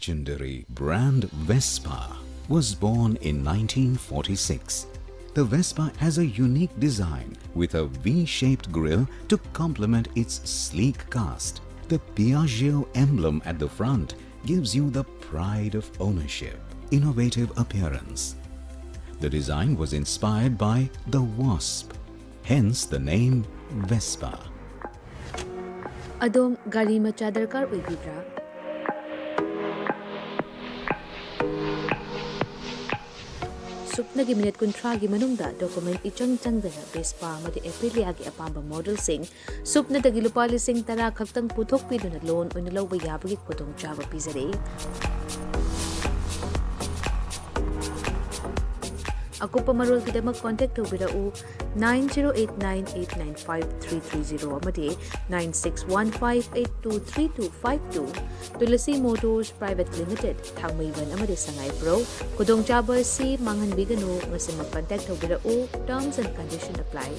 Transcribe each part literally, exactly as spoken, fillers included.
Legendary brand Vespa was born in nineteen forty-six. The Vespa has a unique design with a V-shaped grille to complement its sleek cast. The Piaggio emblem at the front gives you the pride of ownership, innovative appearance. The design was inspired by the wasp, hence the name Vespa. ꯑꯗꯣꯝ ꯒꯥꯔꯤ ꯃꯆꯥ ꯗꯔꯀꯥꯔ ꯑꯣꯏꯕꯤꯕ꯭ꯔꯥ? ꯁꯨꯞꯅꯒꯤ minute ꯀꯨꯟꯊ꯭ꯔꯥꯒꯤ ꯃꯅꯨꯡꯗ document ꯏꯆꯪ ꯆꯪꯗꯅ Vespa ꯑꯃꯗꯤ ꯑꯦꯄ꯭ꯔꯤꯂꯤꯌꯥꯒꯤ ꯑꯄꯥꯝꯕ ꯃꯣꯗꯦꯜꯁꯤꯡ ꯁꯨꯞꯅꯗꯒꯤ ꯂꯨꯄꯥ ꯂꯤꯁꯤꯡ ꯇꯔꯥ ꯈꯛꯇꯪ ꯄꯨꯊꯣꯛꯄꯤꯗꯨꯅ ꯂꯣꯟ ꯑꯣꯏꯅ ꯂꯧꯕ ꯌꯥꯕꯒꯤ ꯈꯨꯗꯣꯡꯆꯥꯕ ꯄꯤꯖꯔꯤ꯫ ꯑꯀꯨꯞꯄ ꯃꯔꯣꯜꯒꯤꯗꯃꯛ ꯀꯣꯟꯇꯦꯛ ꯇꯧꯕꯤꯔꯛꯎ nine zero eight nine eight nine five three three zero ꯑꯃꯗꯤ nine six one five eight two three two five two꯫ Tulsi motors private limited, Thangmeiband ꯑꯃꯗꯤ ꯁꯉꯥꯏꯄ꯭ꯔꯧ꯫ ꯈꯨꯗꯣꯡꯆꯥꯕ ꯑꯁꯤ ꯃꯥꯡꯍꯟꯕꯤꯒꯅꯨ꯫ ꯉꯁꯤꯃꯛ ꯀꯟꯇꯦꯛ ꯇꯧꯕꯤꯔꯛꯎ꯫ Terms and condition apply꯫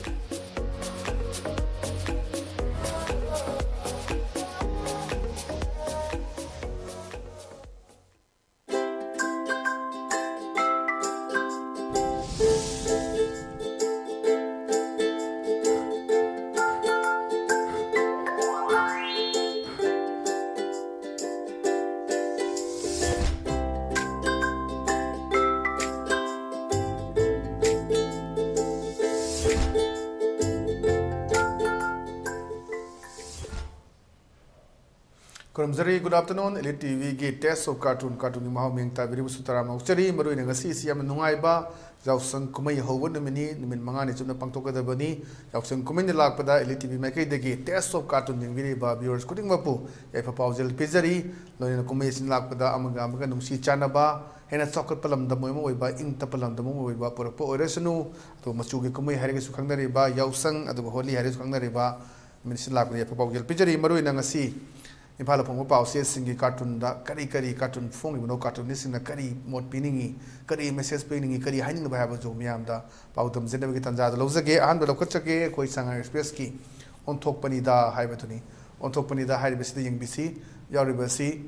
ꯈꯨꯔꯨꯝꯖꯔꯤ꯫ Good afternoon, Elite T ꯚꯤꯒꯤ Taste of Cartoon, ꯀꯥꯔꯇꯨꯟꯒꯤ ꯃꯍꯥꯎ ꯃꯤꯡ ꯇꯥꯕꯤꯔꯤꯕꯁꯨ ꯇꯔꯥꯝꯅ ꯑꯣꯛꯆꯔꯤ꯫ ꯃꯔꯨꯑꯣꯏꯅ ꯉꯁꯤꯁꯤ ꯌꯥꯝꯅ ꯅꯨꯡꯉꯥꯏꯕ ꯌꯥꯎꯁꯪ ꯀꯨꯝꯍꯩ ꯍꯧꯕ ꯅꯨꯃꯤꯠꯅꯤ꯫ ꯅꯨꯃꯤꯠ ꯃꯉꯥꯅꯤ ꯆꯨꯞꯅ ꯄꯥꯡꯊꯣꯛꯀꯗꯕꯅꯤ꯫ ꯌꯥꯎꯁꯪ ꯀꯨꯝꯍꯩꯅ ꯂꯥꯛꯄꯗ Elite ꯇꯤ ꯚꯤ ꯃꯥꯏꯀꯩꯗꯒꯤ Taste of Cartoon ꯌꯦꯡꯕꯤꯔꯤꯕ viewers ꯈꯨꯗꯤꯡꯃꯛꯄꯨ ꯌꯥꯏꯐ ꯄꯥꯎꯖꯦꯜ ꯄꯤꯖꯔꯤ꯫ ꯂꯣꯏꯅꯅ ꯀꯨꯝꯍꯩ ꯑꯁꯤꯅ ꯂꯥꯛꯄꯗ ꯑꯃꯒ ꯑꯃꯒ ꯅꯨꯡꯁꯤ ꯆꯥꯟꯅꯕ, ꯍꯦꯟꯅ ꯆꯥꯎꯈꯠꯄ ꯂꯝꯗꯝ ꯑꯃ ꯑꯣꯏꯕ, ꯏꯪ ꯇꯞꯄ ꯂꯝꯗꯝ ꯑꯃ ꯑꯣꯏꯕ ꯄꯨꯔꯛꯄ ꯑꯣꯏꯔꯁꯅꯨ꯫ ꯑꯗꯨꯒ ꯃꯆꯨꯒꯤ ꯀꯨꯝꯍꯩ ꯍꯥꯏꯔꯒꯁꯨ ꯈꯪꯅꯔꯤꯕ ꯌꯥꯎꯁꯪ, ꯑꯗꯨꯒ ꯍꯣꯂꯤ ꯍꯥꯏꯔꯒꯁꯨ ꯈꯪꯅꯔꯤꯕ ꯅꯨꯃꯤꯠꯁꯤꯗ ꯂꯥꯛꯄꯗ ꯌꯥꯏꯐ ꯄꯥꯎꯖꯦꯜ ꯄꯤꯖꯔꯤ꯫ ꯃꯔꯨꯑꯣꯏꯅ ꯉꯁꯤ ꯏꯝꯐꯥꯜꯗ ꯐꯣꯡꯕ ꯄꯥꯎꯆꯦꯁꯤꯡꯒꯤ ꯀꯥꯔꯇꯨꯟꯗ ꯀꯔꯤ ꯀꯔꯤ ꯀꯥꯔꯇꯨꯟ ꯐꯣꯡꯂꯤꯕꯅꯣ, ꯀꯥꯔꯇꯨꯟꯅꯤꯁꯁꯤꯡꯅ ꯀꯔꯤ ꯃꯣꯠ ꯄꯤꯅꯤꯡꯉꯤ, ꯀꯔꯤ message ꯄꯤꯅꯤꯡꯉꯤ, ꯀꯔꯤ ꯍꯥꯏꯅꯤꯡꯂꯤꯕ ꯍꯥꯏꯕꯗꯨ ꯃꯤꯌꯥꯝꯗ ꯄꯥꯎꯗꯝꯖꯅꯕꯒꯤ ꯇꯥꯟꯖꯥꯗ ꯂꯧꯖꯒꯦ꯫ ꯑꯍꯥꯟꯕ ꯂꯧꯈꯠꯆꯒꯦ ꯑꯩꯈꯣꯏ ꯁꯉꯥꯏ ꯑꯦꯛꯁꯄ꯭ꯔꯦꯁꯀꯤ ꯑꯣꯟꯊꯣꯛꯄꯅꯤꯗ ꯍꯥꯏꯕꯗꯨꯅꯤ꯫ ꯑꯣꯟꯊꯣꯛꯄꯅꯤꯗ ꯍꯥꯏꯔꯤꯕꯁꯤꯗ ꯌꯦꯡꯕꯤꯁꯤ꯫ ꯌꯥꯎꯔꯤꯕ ꯑꯁꯤ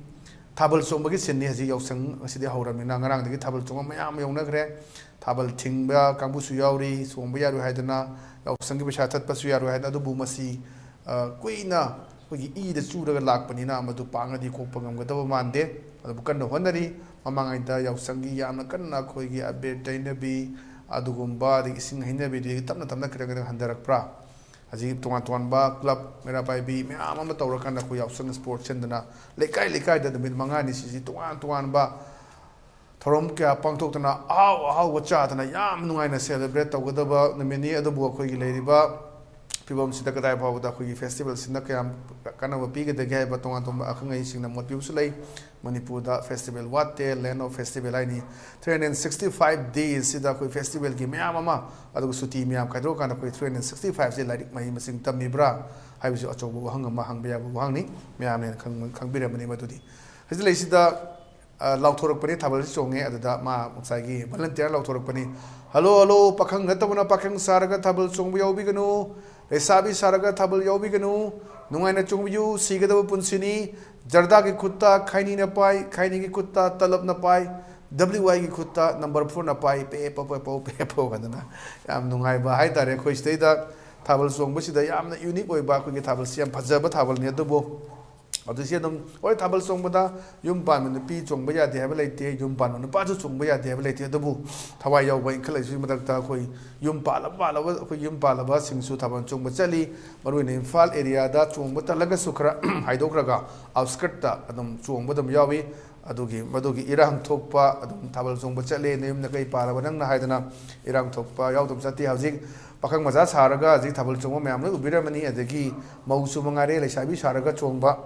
ꯊꯥꯕꯜ ꯆꯣꯡꯕꯒꯤ ꯁꯤꯟꯅꯤ ꯍꯧꯖꯤꯛ ꯌꯥꯎꯁꯪ ꯑꯁꯤꯗꯤ ꯍꯧꯔꯕꯅꯤꯅ꯫ ꯉꯔꯥꯡꯗꯒꯤ ꯊꯥꯕꯜ ꯆꯣꯡꯕ ꯃꯌꯥꯝ ꯑꯃ ꯌꯧꯅꯈ꯭ꯔꯦ꯫ ꯊꯥꯕꯜ ꯊꯤꯡꯕ ꯀꯥꯡꯕꯨꯁꯨ ꯌꯥꯎꯔꯤ, ꯆꯣꯡꯕ ꯌꯥꯔꯣꯏ ꯍꯥꯏꯗꯅ, ꯌꯥꯎꯁꯪꯒꯤ ꯄꯩꯁꯥ ꯊꯠꯄꯁꯨ ꯌꯥꯔꯣꯏ ꯍꯥꯏꯗꯅ꯫ ꯑꯗꯨꯕꯨ ꯃꯁꯤ, ꯑ, ꯀꯨꯏꯅ ꯑꯩꯈꯣꯏꯒꯤ ꯏꯗ ꯆꯨꯔꯒ ꯂꯥꯛꯄꯅꯤꯅ ꯃꯗꯨ ꯄꯥꯡꯉꯗꯤ ꯀꯣꯛꯄ ꯉꯝꯒꯗꯕ ꯃꯥꯟꯗꯦ꯫ ꯑꯗꯨꯕꯨ ꯀꯟꯅ ꯍꯣꯠꯅꯔꯤ꯫ ꯃꯃꯥꯡꯉꯩꯗ ꯌꯥꯎꯁꯪꯒꯤ ꯌꯥꯝꯅ ꯀꯟꯅ ꯑꯩꯈꯣꯏꯒꯤ ꯑꯕꯦꯔ ꯇꯩꯅꯕꯤ, ꯑꯗꯨꯒꯨꯝꯕ, ꯑꯗꯒꯤ ꯏꯁꯤꯡ ꯍꯩꯅꯕꯤꯗꯨꯗꯒꯤ ꯇꯞꯅ ꯇꯞꯅ ꯈꯤꯇꯪ ꯈꯤꯇꯪ ꯍꯟꯊꯔꯛꯄ꯭ꯔꯥ? ꯍꯧꯖꯤꯛ ꯇꯣꯉꯥꯟ ꯇꯣꯉꯥꯟꯕ ꯀ꯭ꯂꯕ, ꯃꯩꯔꯥ ꯄꯥꯏꯕꯤ ꯃꯌꯥꯝ ꯑꯃ ꯇꯧꯔꯀꯥꯟꯗ ꯑꯩꯈꯣꯏ ꯌꯥꯎꯁꯪ ꯁ꯭ꯄꯣꯔꯠ ꯁꯤꯟꯗꯅ ꯂꯩꯀꯥꯏ ꯂꯩꯀꯥꯏꯗ ꯅꯨꯃꯤꯠ ꯃꯉꯥꯅꯤ ꯁꯤꯁꯤ ꯇꯣꯉꯥꯟ ꯇꯣꯉꯥꯟꯕ ꯊꯧꯔꯝ ꯀꯌꯥ ꯄꯥꯡꯊꯣꯛꯇꯅ ꯑꯍꯥꯎ ꯑꯍꯥꯎꯕ ꯆꯥꯗꯅ ꯌꯥꯝ ꯅꯨꯡꯉꯥꯏꯅ ꯁꯦꯂꯦꯕ꯭ꯔꯦꯠ ꯇꯧꯒꯗꯕ ꯅꯨꯃꯤꯠꯅꯤ꯫ ꯑꯗꯨꯕꯨ ꯑꯩꯈꯣꯏꯒꯤ ꯂꯩꯔꯤꯕ ꯐꯤꯕꯝꯁꯤꯗ ꯀꯗꯥꯏ ꯐꯥꯎꯕꯗ ꯑꯩꯈꯣꯏꯒꯤ ꯐꯦꯁꯇꯤꯚꯦꯜꯁꯤꯅ ꯀꯌꯥꯝ ꯀꯥꯟꯅꯕ ꯄꯤꯒꯗꯒꯦ ꯍꯥꯏꯕ ꯇꯣꯉꯥꯟ ꯇꯣꯉꯥꯟꯕ ꯑꯈꯪ ꯑꯍꯩꯁꯤꯡꯅ ꯃꯣꯠ ꯄꯤꯕꯁꯨ ꯂꯩ꯫ ꯃꯅꯤꯄꯨꯔꯗ ꯐꯦꯁꯇꯤꯚꯦꯜ ꯋꯥꯠꯇꯦ, ꯂꯦꯟ ꯑꯣꯐ ꯐꯦꯁꯇꯤꯚꯦꯜ ꯍꯥꯏꯅꯤ꯫ ꯊ꯭ꯔꯤ ꯍꯟꯗ꯭ꯔꯦꯠ ꯁꯤꯛꯁꯇꯤ ꯐꯥꯏꯚ ꯗꯦꯁꯁꯤꯗ ꯑꯩꯈꯣꯏ ꯐꯦꯁꯇꯤꯚꯦꯜꯒꯤ ꯃꯌꯥꯝ ꯑꯃ, ꯑꯗꯨꯒ ꯁꯨꯇꯤ ꯃꯌꯥꯝ ꯈꯥꯏꯗꯣꯛꯑꯀꯥꯟꯗ ꯑꯩꯈꯣꯏ ꯊ꯭ꯔꯤ ꯍꯟꯗ꯭ꯔꯦꯠ ꯁꯤꯛꯁꯇꯤ ꯐꯥꯏꯚꯁꯦ ꯂꯥꯏꯔꯤꯛ ꯃꯍꯩ ꯃꯁꯤꯡ ꯇꯝꯃꯤꯕ꯭ꯔꯥ ꯍꯥꯏꯕꯁꯤ ꯑꯆꯧꯕ ꯋꯥꯍꯪ ꯑꯃ ꯍꯪꯕ ꯌꯥꯕ ꯋꯥꯍꯪꯅꯤ꯫ ꯃꯌꯥꯝꯅ ꯍꯦꯟꯅ ꯈꯪ-, ꯈꯪꯕꯤꯔꯝꯃꯅꯤ ꯃꯗꯨꯗꯤ꯫ ꯍꯧꯖꯤꯛ ꯂꯩꯁꯤꯗ ꯑ, ꯂꯥꯎꯊꯣꯔꯛꯄꯅꯤ, ꯊꯥꯕꯜꯁꯤ ꯆꯣꯡꯉꯦ꯫ ꯑꯗꯨꯗ ꯃꯥ ꯉꯁꯥꯏꯒꯤ ꯚꯣꯂꯟꯇꯤꯌꯔ ꯂꯥꯎꯊꯣꯔꯛꯄꯅꯤ, "ꯍꯜꯂꯣ, ꯍꯜꯂꯣ, ꯄꯥꯈꯪ ꯅꯠꯇꯕꯅ ꯄꯥꯈꯪ ꯁꯥꯔꯒ ꯊꯥꯕꯜ ꯆꯣꯡꯕ ꯌꯥꯎꯕꯤꯒꯅꯨ, ꯂꯩꯁꯥꯕꯤ ꯁꯥꯔꯒ ꯊꯥꯕꯜ ꯌꯥꯎꯕꯤꯒꯅꯨ, ꯅꯨꯡꯉꯥꯏꯅ ꯆꯣꯡꯕꯤꯌꯨ, ꯁꯤꯒꯗꯕ ꯄꯨꯟꯁꯤꯅꯤ, ꯖꯔꯗꯥꯒꯤ ꯈꯨꯠꯇ ꯈꯥꯏꯅꯤꯅ ꯄꯥꯏ, ꯈꯥꯏꯅꯤꯒꯤ ꯈꯨꯠꯇ ꯇꯂꯞꯅ ꯄꯥꯏ, ꯗꯕ꯭ꯂꯤꯎ ꯑꯥꯏꯒꯤ ꯈꯨꯠꯇ ꯅꯝꯕꯔ ꯐꯣꯔꯅ ꯄꯥꯏ, ꯄꯦ ꯄꯣ ꯄꯦ ꯄꯣ ꯄꯦ ꯄꯣ" ꯍꯥꯏꯗꯅ꯫ ꯌꯥꯝ ꯅꯨꯡꯉꯥꯏꯕ ꯍꯥꯏꯇꯥꯔꯦ꯫ ꯑꯩꯈꯣꯏ ꯁꯤꯗꯩꯗ ꯊꯥꯕꯜ ꯆꯣꯡꯕꯁꯤꯗ ꯌꯥꯝꯅ ꯌꯨꯅꯤꯛ ꯑꯣꯏꯕ, ꯑꯩꯈꯣꯏꯒꯤ ꯊꯥꯕꯜꯁꯤ ꯌꯥꯝ ꯐꯖꯕ ꯊꯥꯕꯜꯅꯤ꯫ ꯑꯗꯨꯕꯨ ꯑꯗꯨꯁꯤ ꯑꯗꯨꯝ, ꯍꯣꯏ, ꯊꯥꯕꯜ ꯆꯣꯡꯕꯗ ꯌꯨꯝ ꯄꯥꯟꯕ ꯅꯨꯄꯤ ꯆꯣꯡꯕ ꯌꯥꯗꯦ ꯍꯥꯏꯕ ꯂꯩꯇꯦ, ꯌꯨꯝ ꯄꯥꯟꯕ ꯅꯨꯄꯥꯁꯨ ꯆꯣꯡꯕ ꯌꯥꯗꯦ ꯍꯥꯏꯕ ꯂꯩꯇꯦ꯫ ꯑꯗꯨꯕꯨ ꯊꯋꯥꯏ ꯌꯥꯎꯕ ꯏꯟꯈꯠꯂꯛꯏꯁꯤꯒꯤ ꯃꯊꯛꯇ ꯑꯩꯈꯣꯏ ꯌꯨꯝ ꯄꯥꯜꯂꯕ, ꯄꯥꯜꯂꯕ, ꯑꯩꯈꯣꯏ ꯌꯨꯝ ꯄꯥꯜꯂꯕꯁꯤꯡꯁꯨ ꯊꯥꯕꯜ ꯆꯣꯡꯕ ꯆꯠꯂꯤ꯫ ꯃꯔꯨꯑꯣꯏꯅ ꯏꯝꯐꯥꯜ ꯑꯦꯔꯤꯌꯥꯗ ꯆꯣꯡꯕ ꯇꯜꯂꯒꯁꯨ ꯈꯔ ꯍꯥꯏꯗꯣꯛꯈ꯭ꯔꯒ ꯑꯥꯎꯠꯁꯀꯠꯇ ꯑꯗꯨꯝ ꯆꯣꯡꯕ ꯑꯗꯨꯝ ꯌꯥꯎꯏ꯫ ꯑꯗꯨꯒꯤ, ꯃꯗꯨꯒꯤ ꯏꯔꯥꯡ ꯊꯣꯛꯄ, ꯑꯗꯨꯝ ꯊꯥꯕꯜ ꯆꯣꯡꯕ ꯆꯠꯂꯦ, ꯅꯌꯨꯝ ꯅꯀꯩ ꯄꯥꯜꯂꯕ ꯅꯪꯅ ꯍꯥꯏꯗꯅ ꯏꯔꯥꯡ ꯊꯣꯛꯄ ꯌꯥꯎꯗꯕ ꯆꯠꯇꯦ꯫ ꯍꯧꯖꯤꯛ ꯄꯥꯈꯪ ꯃꯆꯥ ꯁꯥꯔꯒ ꯍꯧꯖꯤꯛ ꯊꯥꯕꯜ ꯆꯣꯡꯕ ꯃꯌꯥꯝ ꯂꯣꯏ ꯎꯕꯤꯔꯝꯃꯅꯤ꯫ ꯑꯗꯒꯤ ꯃꯧꯁꯨ ꯃꯉꯥꯏꯔꯦ, ꯂꯩꯁꯥꯕꯤ ꯁꯥꯔꯒ ꯆꯣꯡꯕ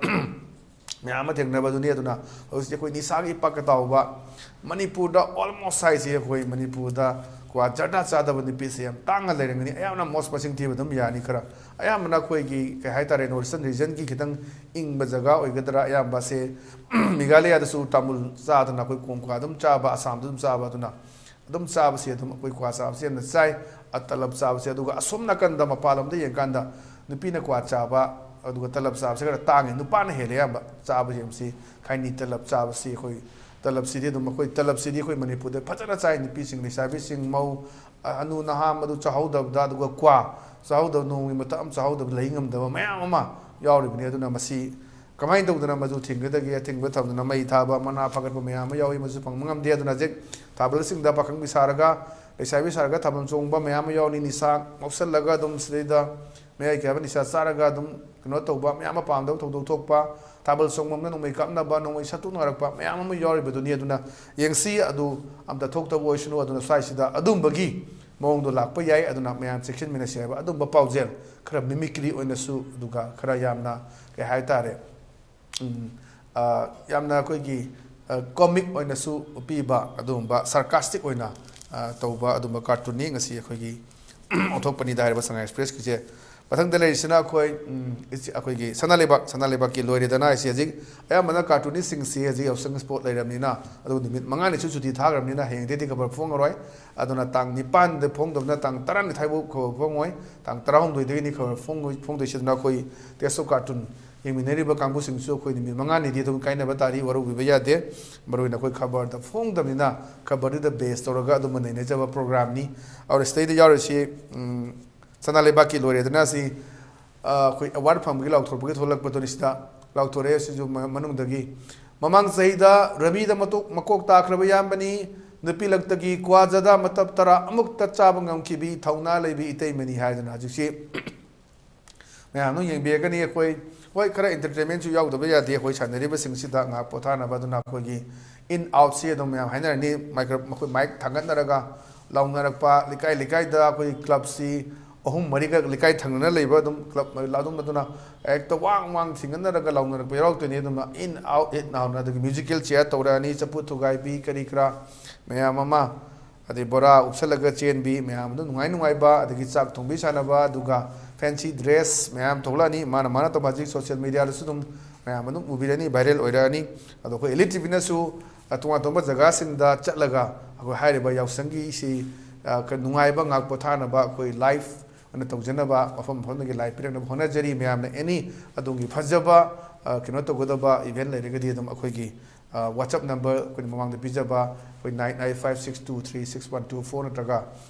ꯃꯌꯥꯝ ꯑꯃ ꯊꯦꯡꯅꯕꯗꯨꯅꯤ꯫ ꯑꯗꯨꯅ ꯍꯧꯖꯤꯛ ꯑꯩꯈꯣꯏ ꯅꯤꯁꯥꯒꯤ ꯏꯄꯥꯛꯀ ꯇꯥꯎꯕ ꯃꯅꯤꯄꯨꯔꯗ almost ꯍꯥꯏꯁꯦ, ꯑꯩꯈꯣꯏ ꯃꯅꯤꯄꯨꯔꯗ ꯀ꯭ꯋꯥ ꯖꯔꯗꯥ ꯆꯥꯗꯕ ꯅꯨꯄꯤꯁꯦ ꯌꯥꯝ ꯇꯥꯡꯅ ꯂꯩꯔꯝꯒꯅꯤ꯫ ꯑꯌꯥꯝꯕꯅ most ꯃꯁꯤꯡ ꯊꯤꯕ ꯑꯗꯨꯝ ꯌꯥꯅꯤ꯫ ꯈꯔ ꯑꯌꯥꯝꯕꯅ ꯑꯩꯈꯣꯏꯒꯤ, ꯀꯩ ꯍꯥꯏꯇꯥꯔꯦ, North Eastern regionꯒꯤ ꯈꯤꯇꯪ ꯏꯪꯕ ꯖꯒꯥ ꯑꯣꯏꯒꯗ꯭ꯔꯥ, ꯑꯌꯥꯝꯕꯁꯦ ꯃꯦꯘꯥꯂꯌꯥꯗꯁꯨ ꯇꯥꯃꯨꯜ ꯆꯥꯗꯅ ꯑꯩꯈꯣꯏ ꯀꯣꯡ ꯀ꯭ꯋꯥ ꯑꯗꯨꯝ ꯆꯥꯕ, ꯑꯁꯥꯝꯗ ꯑꯗꯨꯝ ꯆꯥꯕ꯫ ꯑꯗꯨꯅ ꯑꯗꯨꯝ ꯆꯥꯕꯁꯦ ꯑꯗꯨꯝ ꯑꯩꯈꯣꯏ ꯀ꯭ꯋꯥ ꯆꯥꯕꯁꯦ ꯌꯥꯝꯅ ꯆꯥꯏ꯫ ꯑ, ꯇꯂꯞ ꯆꯥꯕꯁꯦ꯫ ꯑꯗꯨꯒ ꯑꯁꯣꯝ ꯅꯥꯀꯟꯗ ꯃꯄꯥꯟ ꯂꯝꯗ ꯌꯦꯡꯀꯥꯟꯗ ꯅꯨꯄꯤꯅ ꯀ꯭ꯋꯥ ꯆꯥꯕ, ꯑꯗꯨꯒ ꯇꯂꯕ ꯆꯥꯕꯁꯦ ꯈꯔ ꯇꯥꯡꯉꯤ꯫ ꯅꯨꯄꯥꯅ ꯍꯦꯜꯂꯦ ꯑꯌꯥꯝꯕ ꯆꯥꯕꯁꯦ꯫ ꯁꯤ ꯈꯩꯅꯤ ꯇꯂꯕ ꯆꯥꯕꯁꯤ ꯑꯩꯈꯣꯏ, ꯇꯂꯕꯁꯤꯗꯤ ꯑꯗꯨꯝ ꯑꯩꯈꯣꯏ, ꯇꯂꯕꯁꯤꯗꯤ ꯑꯩꯈꯣꯏ ꯃꯅꯤꯄꯨꯔꯗ ꯐꯖꯅ ꯆꯥꯏ꯫ ꯅꯨꯄꯤꯁꯤꯡ, ꯂꯩꯁꯥꯕꯤꯁꯤꯡ, ꯃꯧ, ꯑ-, ꯑꯅꯨ ꯅꯍꯥ ꯃꯗꯨ ꯆꯥꯍꯧꯗꯕꯗ, ꯑꯗꯨꯒ ꯀ꯭ꯋꯥ ꯆꯥꯍꯧꯗꯕ, ꯅꯣꯡꯃꯒꯤ ꯃꯇꯝ ꯑꯃ ꯆꯥꯍꯧꯗꯕ ꯂꯩ ꯉꯝꯗꯕ ꯃꯌꯥꯝ ꯑꯃ ꯌꯥꯎꯔꯤꯕꯅꯤ꯫ ꯑꯗꯨꯅ ꯃꯁꯤ ꯀꯃꯥꯏꯅ ꯇꯧꯗꯅ ꯃꯗꯨ ꯊꯤꯡꯒꯗꯒꯦ? ꯑꯊꯤꯡꯕ ꯊꯝꯗꯅ ꯃꯩ ꯊꯥꯕ, ꯃꯅꯥ ꯐꯒꯠꯄ ꯃꯌꯥꯝ ꯑꯃ ꯌꯥꯎꯏ꯫ ꯃꯁꯤ ꯐꯪꯕ ꯉꯝꯗꯦ꯫ ꯑꯗꯨꯅ ꯍꯧꯖꯤꯛ ꯊꯥꯕꯜꯁꯤꯡꯗ ꯄꯥꯈꯪꯕꯤ ꯁꯥꯔꯒ, ꯂꯩꯁꯥꯕꯤ ꯁꯥꯔꯒ ꯊꯥꯕꯜ ꯆꯣꯡꯕ ꯃꯌꯥꯝ ꯑꯃ ꯌꯥꯎꯔꯤ꯫ ꯅꯤꯁꯥ ꯉꯥꯎꯁꯜꯂꯒ ꯑꯗꯨꯝ ꯁꯤꯗꯩꯗ ꯃꯌꯥꯏ ꯀꯥꯏꯕ ꯅꯤꯁꯥ ꯆꯥꯔꯒ ꯑꯗꯨꯝ ꯀꯩꯅꯣ ꯇꯧꯕ, ꯃꯌꯥꯝ ꯑꯃ ꯄꯥꯝꯗꯕ ꯊꯧꯗꯣꯛ ꯊꯣꯛꯄ, ꯊꯥꯕꯜ ꯆꯣꯡꯐꯝꯗ ꯅꯣꯡꯃꯩ ꯀꯥꯞꯅꯕ, ꯅꯣꯡꯃꯩ ꯁꯠꯇꯣꯛꯅꯔꯛꯄ ꯃꯌꯥꯝ ꯑꯃ ꯌꯥꯎꯔꯤꯕꯗꯨꯅꯤ꯫ ꯑꯗꯨꯅ ꯌꯦꯡꯁꯤ, ꯑꯗꯨ ꯑꯝꯇ ꯊꯣꯛꯇꯕ ꯑꯣꯏꯁꯅꯨ꯫ ꯑꯗꯨꯅ ꯁ꯭ꯋꯥꯏꯁꯤꯗ ꯑꯗꯨꯝꯕꯒꯤ ꯃꯑꯣꯡꯗꯣ ꯂꯥꯛꯄ ꯌꯥꯏ꯫ ꯑꯗꯨꯅ ꯃꯌꯥꯝ ꯆꯦꯛꯁꯤꯟꯃꯤꯟꯅꯁꯤ ꯍꯥꯏꯕ ꯑꯗꯨꯝꯕ ꯄꯥꯎꯖꯦꯜ, ꯈꯔ ꯃꯤꯃꯤꯀ꯭ꯔꯤ ꯑꯣꯏꯅꯁꯨ, ꯑꯗꯨꯒ ꯈꯔ ꯌꯥꯝꯅ ꯀꯩ ꯍꯥꯏꯇꯥꯔꯦ, ꯎꯝ, ꯑ, ꯌꯥꯝꯅ ꯑꯩꯈꯣꯏꯒꯤ, ꯑ, ꯀꯣꯃꯤꯛ ꯑꯣꯏꯅꯁꯨ ꯄꯤꯕ ꯑꯗꯨꯒꯨꯝꯕ, ꯁꯥꯔꯀꯥꯁꯇꯤꯛ ꯑꯣꯏꯅ, ꯑ, ꯇꯧꯕ ꯑꯗꯨꯒꯨꯝꯕ ꯀꯥꯔꯇꯨꯟꯅꯤ ꯉꯁꯤ ꯑꯩꯈꯣꯏꯒꯤ ꯑꯣꯟꯊꯣꯛꯄꯅꯤꯗ ꯍꯥꯏꯔꯤꯕ ꯁꯉꯥꯏ ꯑꯦꯛꯁꯄ꯭ꯔꯦꯁꯀꯤꯁꯦ꯫ ꯃꯊꯪꯗ ꯂꯩꯔꯤꯁꯤꯅ ꯑꯩꯈꯣꯏ, ꯎꯝ, ꯏꯆꯦ-, ꯑꯩꯈꯣꯏꯒꯤ ꯁꯅꯥ ꯂꯩꯕꯥꯛ, ꯁꯅꯥ ꯂꯩꯕꯥꯛꯀꯤ ꯂꯣꯏꯔꯦꯗꯅ ꯍꯥꯏꯁꯤ ꯍꯧꯖꯤꯛ ꯑꯌꯥꯝꯕꯅ ꯀꯥꯔꯇꯨꯟꯅꯤꯁꯁꯤꯡꯁꯤ ꯍꯧꯖꯤꯛ ꯌꯥꯎꯁꯪ ꯁ꯭ꯄꯣꯔꯠ ꯂꯩꯔꯕꯅꯤꯅ, ꯑꯗꯨꯒ ꯅꯨꯃꯤꯠ ꯃꯉꯥꯅꯤꯁꯨ ꯁꯨꯇꯤ ꯊꯥꯈ꯭ꯔꯕꯅꯤꯅ ꯍꯌꯦꯡꯗꯩꯗꯤ ꯈꯕꯔ ꯐꯣꯡꯉꯔꯣꯏ꯫ ꯑꯗꯨꯅ ꯇꯥꯡ ꯅꯤꯄꯥꯟꯗ ꯐꯣꯡꯗꯕꯅ ꯇꯥꯡ ꯇꯔꯥꯅꯤꯊꯣꯏ ꯐꯥꯎ ꯈꯕꯔ ꯐꯣꯡꯉꯣꯏ꯫ ꯇꯥꯡ ꯇꯔꯥꯍꯨꯝꯗꯣꯏꯗꯒꯤꯅꯤ ꯈꯕꯔ ꯐꯣꯡꯉꯣꯏ-, ꯐꯣꯡꯗꯣꯏꯁꯤ꯫ ꯑꯗꯨꯅ ꯑꯩꯈꯣꯏ ꯇꯦꯁ ꯑꯣꯐ ꯀꯥꯔꯇꯨꯟ ꯌꯦꯡꯃꯤꯟꯅꯔꯤꯕ ꯀꯥꯡꯕꯨꯁꯤꯡꯁꯨ ꯑꯩꯈꯣꯏ ꯅꯨꯃꯤꯠ ꯃꯉꯥꯅꯤꯗꯤ ꯑꯗꯨꯝ ꯀꯥꯏꯅꯕ ꯇꯥꯔꯤ, ꯋꯥꯔꯧꯕꯤꯕ ꯌꯥꯗꯦ꯫ ꯃꯔꯨꯑꯣꯏꯅ ꯑꯩꯈꯣꯏ ꯈꯕꯔꯗ ꯐꯣꯡꯗꯕꯅꯤꯅ ꯈꯕꯔꯗꯨꯗ ꯕꯦꯁ ꯇꯧꯔꯒ ꯑꯗꯨꯝꯕ ꯅꯩꯅꯖꯕ ꯄ꯭ꯔꯣꯒ꯭ꯔꯥꯝꯅꯤ꯫ ꯑꯗꯨꯅ ꯁꯤꯗꯩꯗ ꯌꯥꯎꯔꯤꯁꯤ, ꯎꯝ, ꯁꯅꯥ ꯂꯩꯕꯥꯛꯀꯤ ꯂꯣꯏꯔꯦꯗꯅ ꯁꯤ, ꯑ, ꯑꯩꯈꯣꯏ ꯑꯦꯋꯥꯔꯗ ꯐꯪꯕꯒꯤ ꯂꯥꯎꯊꯣꯔꯛꯄꯒꯤ ꯊꯣꯛꯂꯛꯄꯗꯨꯅꯤ꯫ ꯁꯤꯗ ꯂꯥꯎꯊꯣꯔꯛꯑꯦ꯫ ꯁꯤꯁꯨ ꯃ-, ꯃꯅꯨꯡꯗꯒꯤ, "ꯃꯃꯥꯡ ꯆꯍꯤꯗ ꯔꯃꯤꯗ ꯃꯇꯣꯛ-, ꯃꯀꯣꯛ ꯇꯥꯈ꯭ꯔꯕ ꯏꯌꯥꯝꯕꯅꯤ, ꯅꯨꯄꯤ ꯂꯛꯇꯒꯤ ꯀ꯭ꯋꯥ ꯖꯗꯥ ꯃꯇꯞ ꯇꯔꯥ ꯑꯃꯨꯛꯇ ꯆꯥꯕ ꯉꯝꯈꯤꯕꯤ ꯊꯧꯅꯥ ꯂꯩꯕꯤ ꯏꯇꯩꯃꯅꯤ" ꯍꯥꯏꯗꯅ ꯍꯧꯖꯤꯛꯁꯤ ꯃꯌꯥꯝ ꯑꯗꯨꯝ ꯌꯦꯡꯕꯤꯔꯒꯅꯤ꯫ ꯑꯩꯈꯣꯏ, ꯍꯣꯏ, ꯈꯔ ꯏꯟꯇꯔꯇꯦꯟꯃꯦꯟꯁꯨ ꯌꯥꯎꯗꯕ ꯌꯥꯗꯦ꯫ ꯑꯩꯈꯣꯏ ꯁꯥꯟꯅꯔꯤꯕꯁꯤꯡꯁꯤꯗ ꯉꯥꯏꯍꯥꯛ ꯄꯣꯊꯥꯅꯕ꯫ ꯑꯗꯨꯅ ꯑꯩꯈꯣꯏꯒꯤ ꯏꯟ ꯑꯥꯎꯠꯁꯤ ꯑꯗꯨꯝ ꯃꯌꯥꯝ ꯍꯥꯏꯅꯔꯅꯤ꯫ ꯃꯥꯏꯀ꯭ꯔꯣ-, ꯃꯈꯣꯏ ꯃꯥꯏꯛ ꯊꯥꯡꯒꯠꯅꯔꯒ ꯂꯥꯎꯅꯔꯛꯄ, ꯂꯩꯀꯥꯏ ꯂꯩꯀꯥꯏꯗ ꯑꯩꯈꯣꯏꯒꯤ ꯀ꯭ꯂꯕꯁꯤ ꯑꯍꯨꯝ ꯃꯔꯤꯒ ꯂꯩꯀꯥꯏ ꯊꯪꯅꯅ ꯂꯩꯕ ꯑꯗꯨꯝ ꯀ꯭ꯂꯕ ꯑꯗꯨꯝ, ꯑꯗꯨꯅ ꯍꯦꯛꯇ ꯋꯥꯡ ꯋꯥꯡ ꯊꯤꯡꯒꯠꯅꯔꯒ ꯂꯥꯎꯅꯔꯛꯄ ꯌꯥꯎꯔꯛꯇꯣꯏꯅꯤ꯫ ꯑꯗꯨꯝ ꯏꯟ ꯑꯥꯎꯠ, ꯏꯟ ꯑꯥꯎꯠꯅ ꯑꯗꯒꯤ ꯃ꯭ꯌꯨꯖꯤꯀꯦꯜ ꯆꯤꯌꯔ ꯇꯧꯔꯛꯑꯅꯤ, ꯆꯐꯨ ꯊꯨꯒꯥꯏꯕꯤ ꯀꯔꯤ ꯀꯔꯥ ꯃꯌꯥꯝ ꯑꯃ, ꯑꯗꯩ ꯕꯣꯔꯥ ꯎꯞꯁꯜꯂꯒ ꯆꯦꯟꯕꯤ ꯃꯌꯥꯝ ꯑꯗꯨ ꯅꯨꯡꯉꯥꯏ ꯅꯨꯡꯉꯥꯏꯕ, ꯑꯗꯒꯤ ꯆꯥꯛ ꯊꯣꯡꯕꯤ ꯁꯥꯟꯅꯕ, ꯑꯗꯨꯒ ꯐꯦꯟꯁꯤ ꯗ꯭ꯔꯦꯁ ꯃꯌꯥꯝ ꯊꯣꯛꯂꯛꯑꯅꯤ꯫ ꯃꯥꯅ ꯃꯥꯅ ꯇꯧꯕ ꯍꯧꯖꯤꯛ ꯁꯣꯁꯤꯌꯦꯜ ꯃꯦꯗꯤꯌꯥꯗꯁꯨ ꯑꯗꯨꯝ ꯃꯌꯥꯝ ꯑꯗꯨꯝ ꯎꯕꯤꯔꯅꯤ, ꯚꯥꯏꯔꯦꯜ ꯑꯣꯏꯔꯛꯑꯅꯤ꯫ ꯑꯗꯣ ꯑꯩꯈꯣꯏ ꯏꯂꯤꯠ ꯇꯤꯚꯤꯅꯁꯨ ꯑ, ꯇꯣꯉꯥꯟ ꯇꯣꯉꯥꯟꯕ ꯖꯒꯥꯁꯤꯡꯗ ꯆꯠꯂꯒ ꯑꯩꯈꯣꯏ ꯍꯥꯏꯔꯤꯕ ꯌꯥꯎꯁꯪꯒꯤ ꯁꯤ, ꯑ, ꯀ-, ꯅꯨꯡꯉꯥꯏꯕ ꯉꯥꯏꯍꯥꯛ ꯄꯣꯊꯥꯅꯕ ꯑꯩꯈꯣꯏ ꯂꯥꯏꯚ ꯑꯩꯅ ꯇꯧꯖꯅꯕ, ꯃꯐꯝ ꯃꯐꯝꯗꯒꯤ ꯂꯥꯏ ꯄꯤꯔꯛꯅꯕ ꯍꯣꯠꯅꯖꯔꯤ꯫ ꯃꯌꯥꯝꯅ ꯑꯦꯅꯤ ꯑꯗꯣꯝꯒꯤ ꯐꯖꯕ, ꯑ, ꯀꯩꯅꯣ ꯇꯧꯒꯗꯕ ꯏꯚꯦꯟ ꯂꯩꯔꯒꯗꯤ ꯑꯗꯨꯝ ꯑꯩꯈꯣꯏꯒꯤ, ꯑ, WhatsApp ꯅꯝꯕꯔ ꯑꯩꯈꯣꯏꯅ ꯃꯃꯥꯡꯗ ꯄꯤꯖꯕ, ꯑꯩꯈꯣꯏ nine eight five six two three six one two four ꯅꯠꯇ꯭ꯔꯒ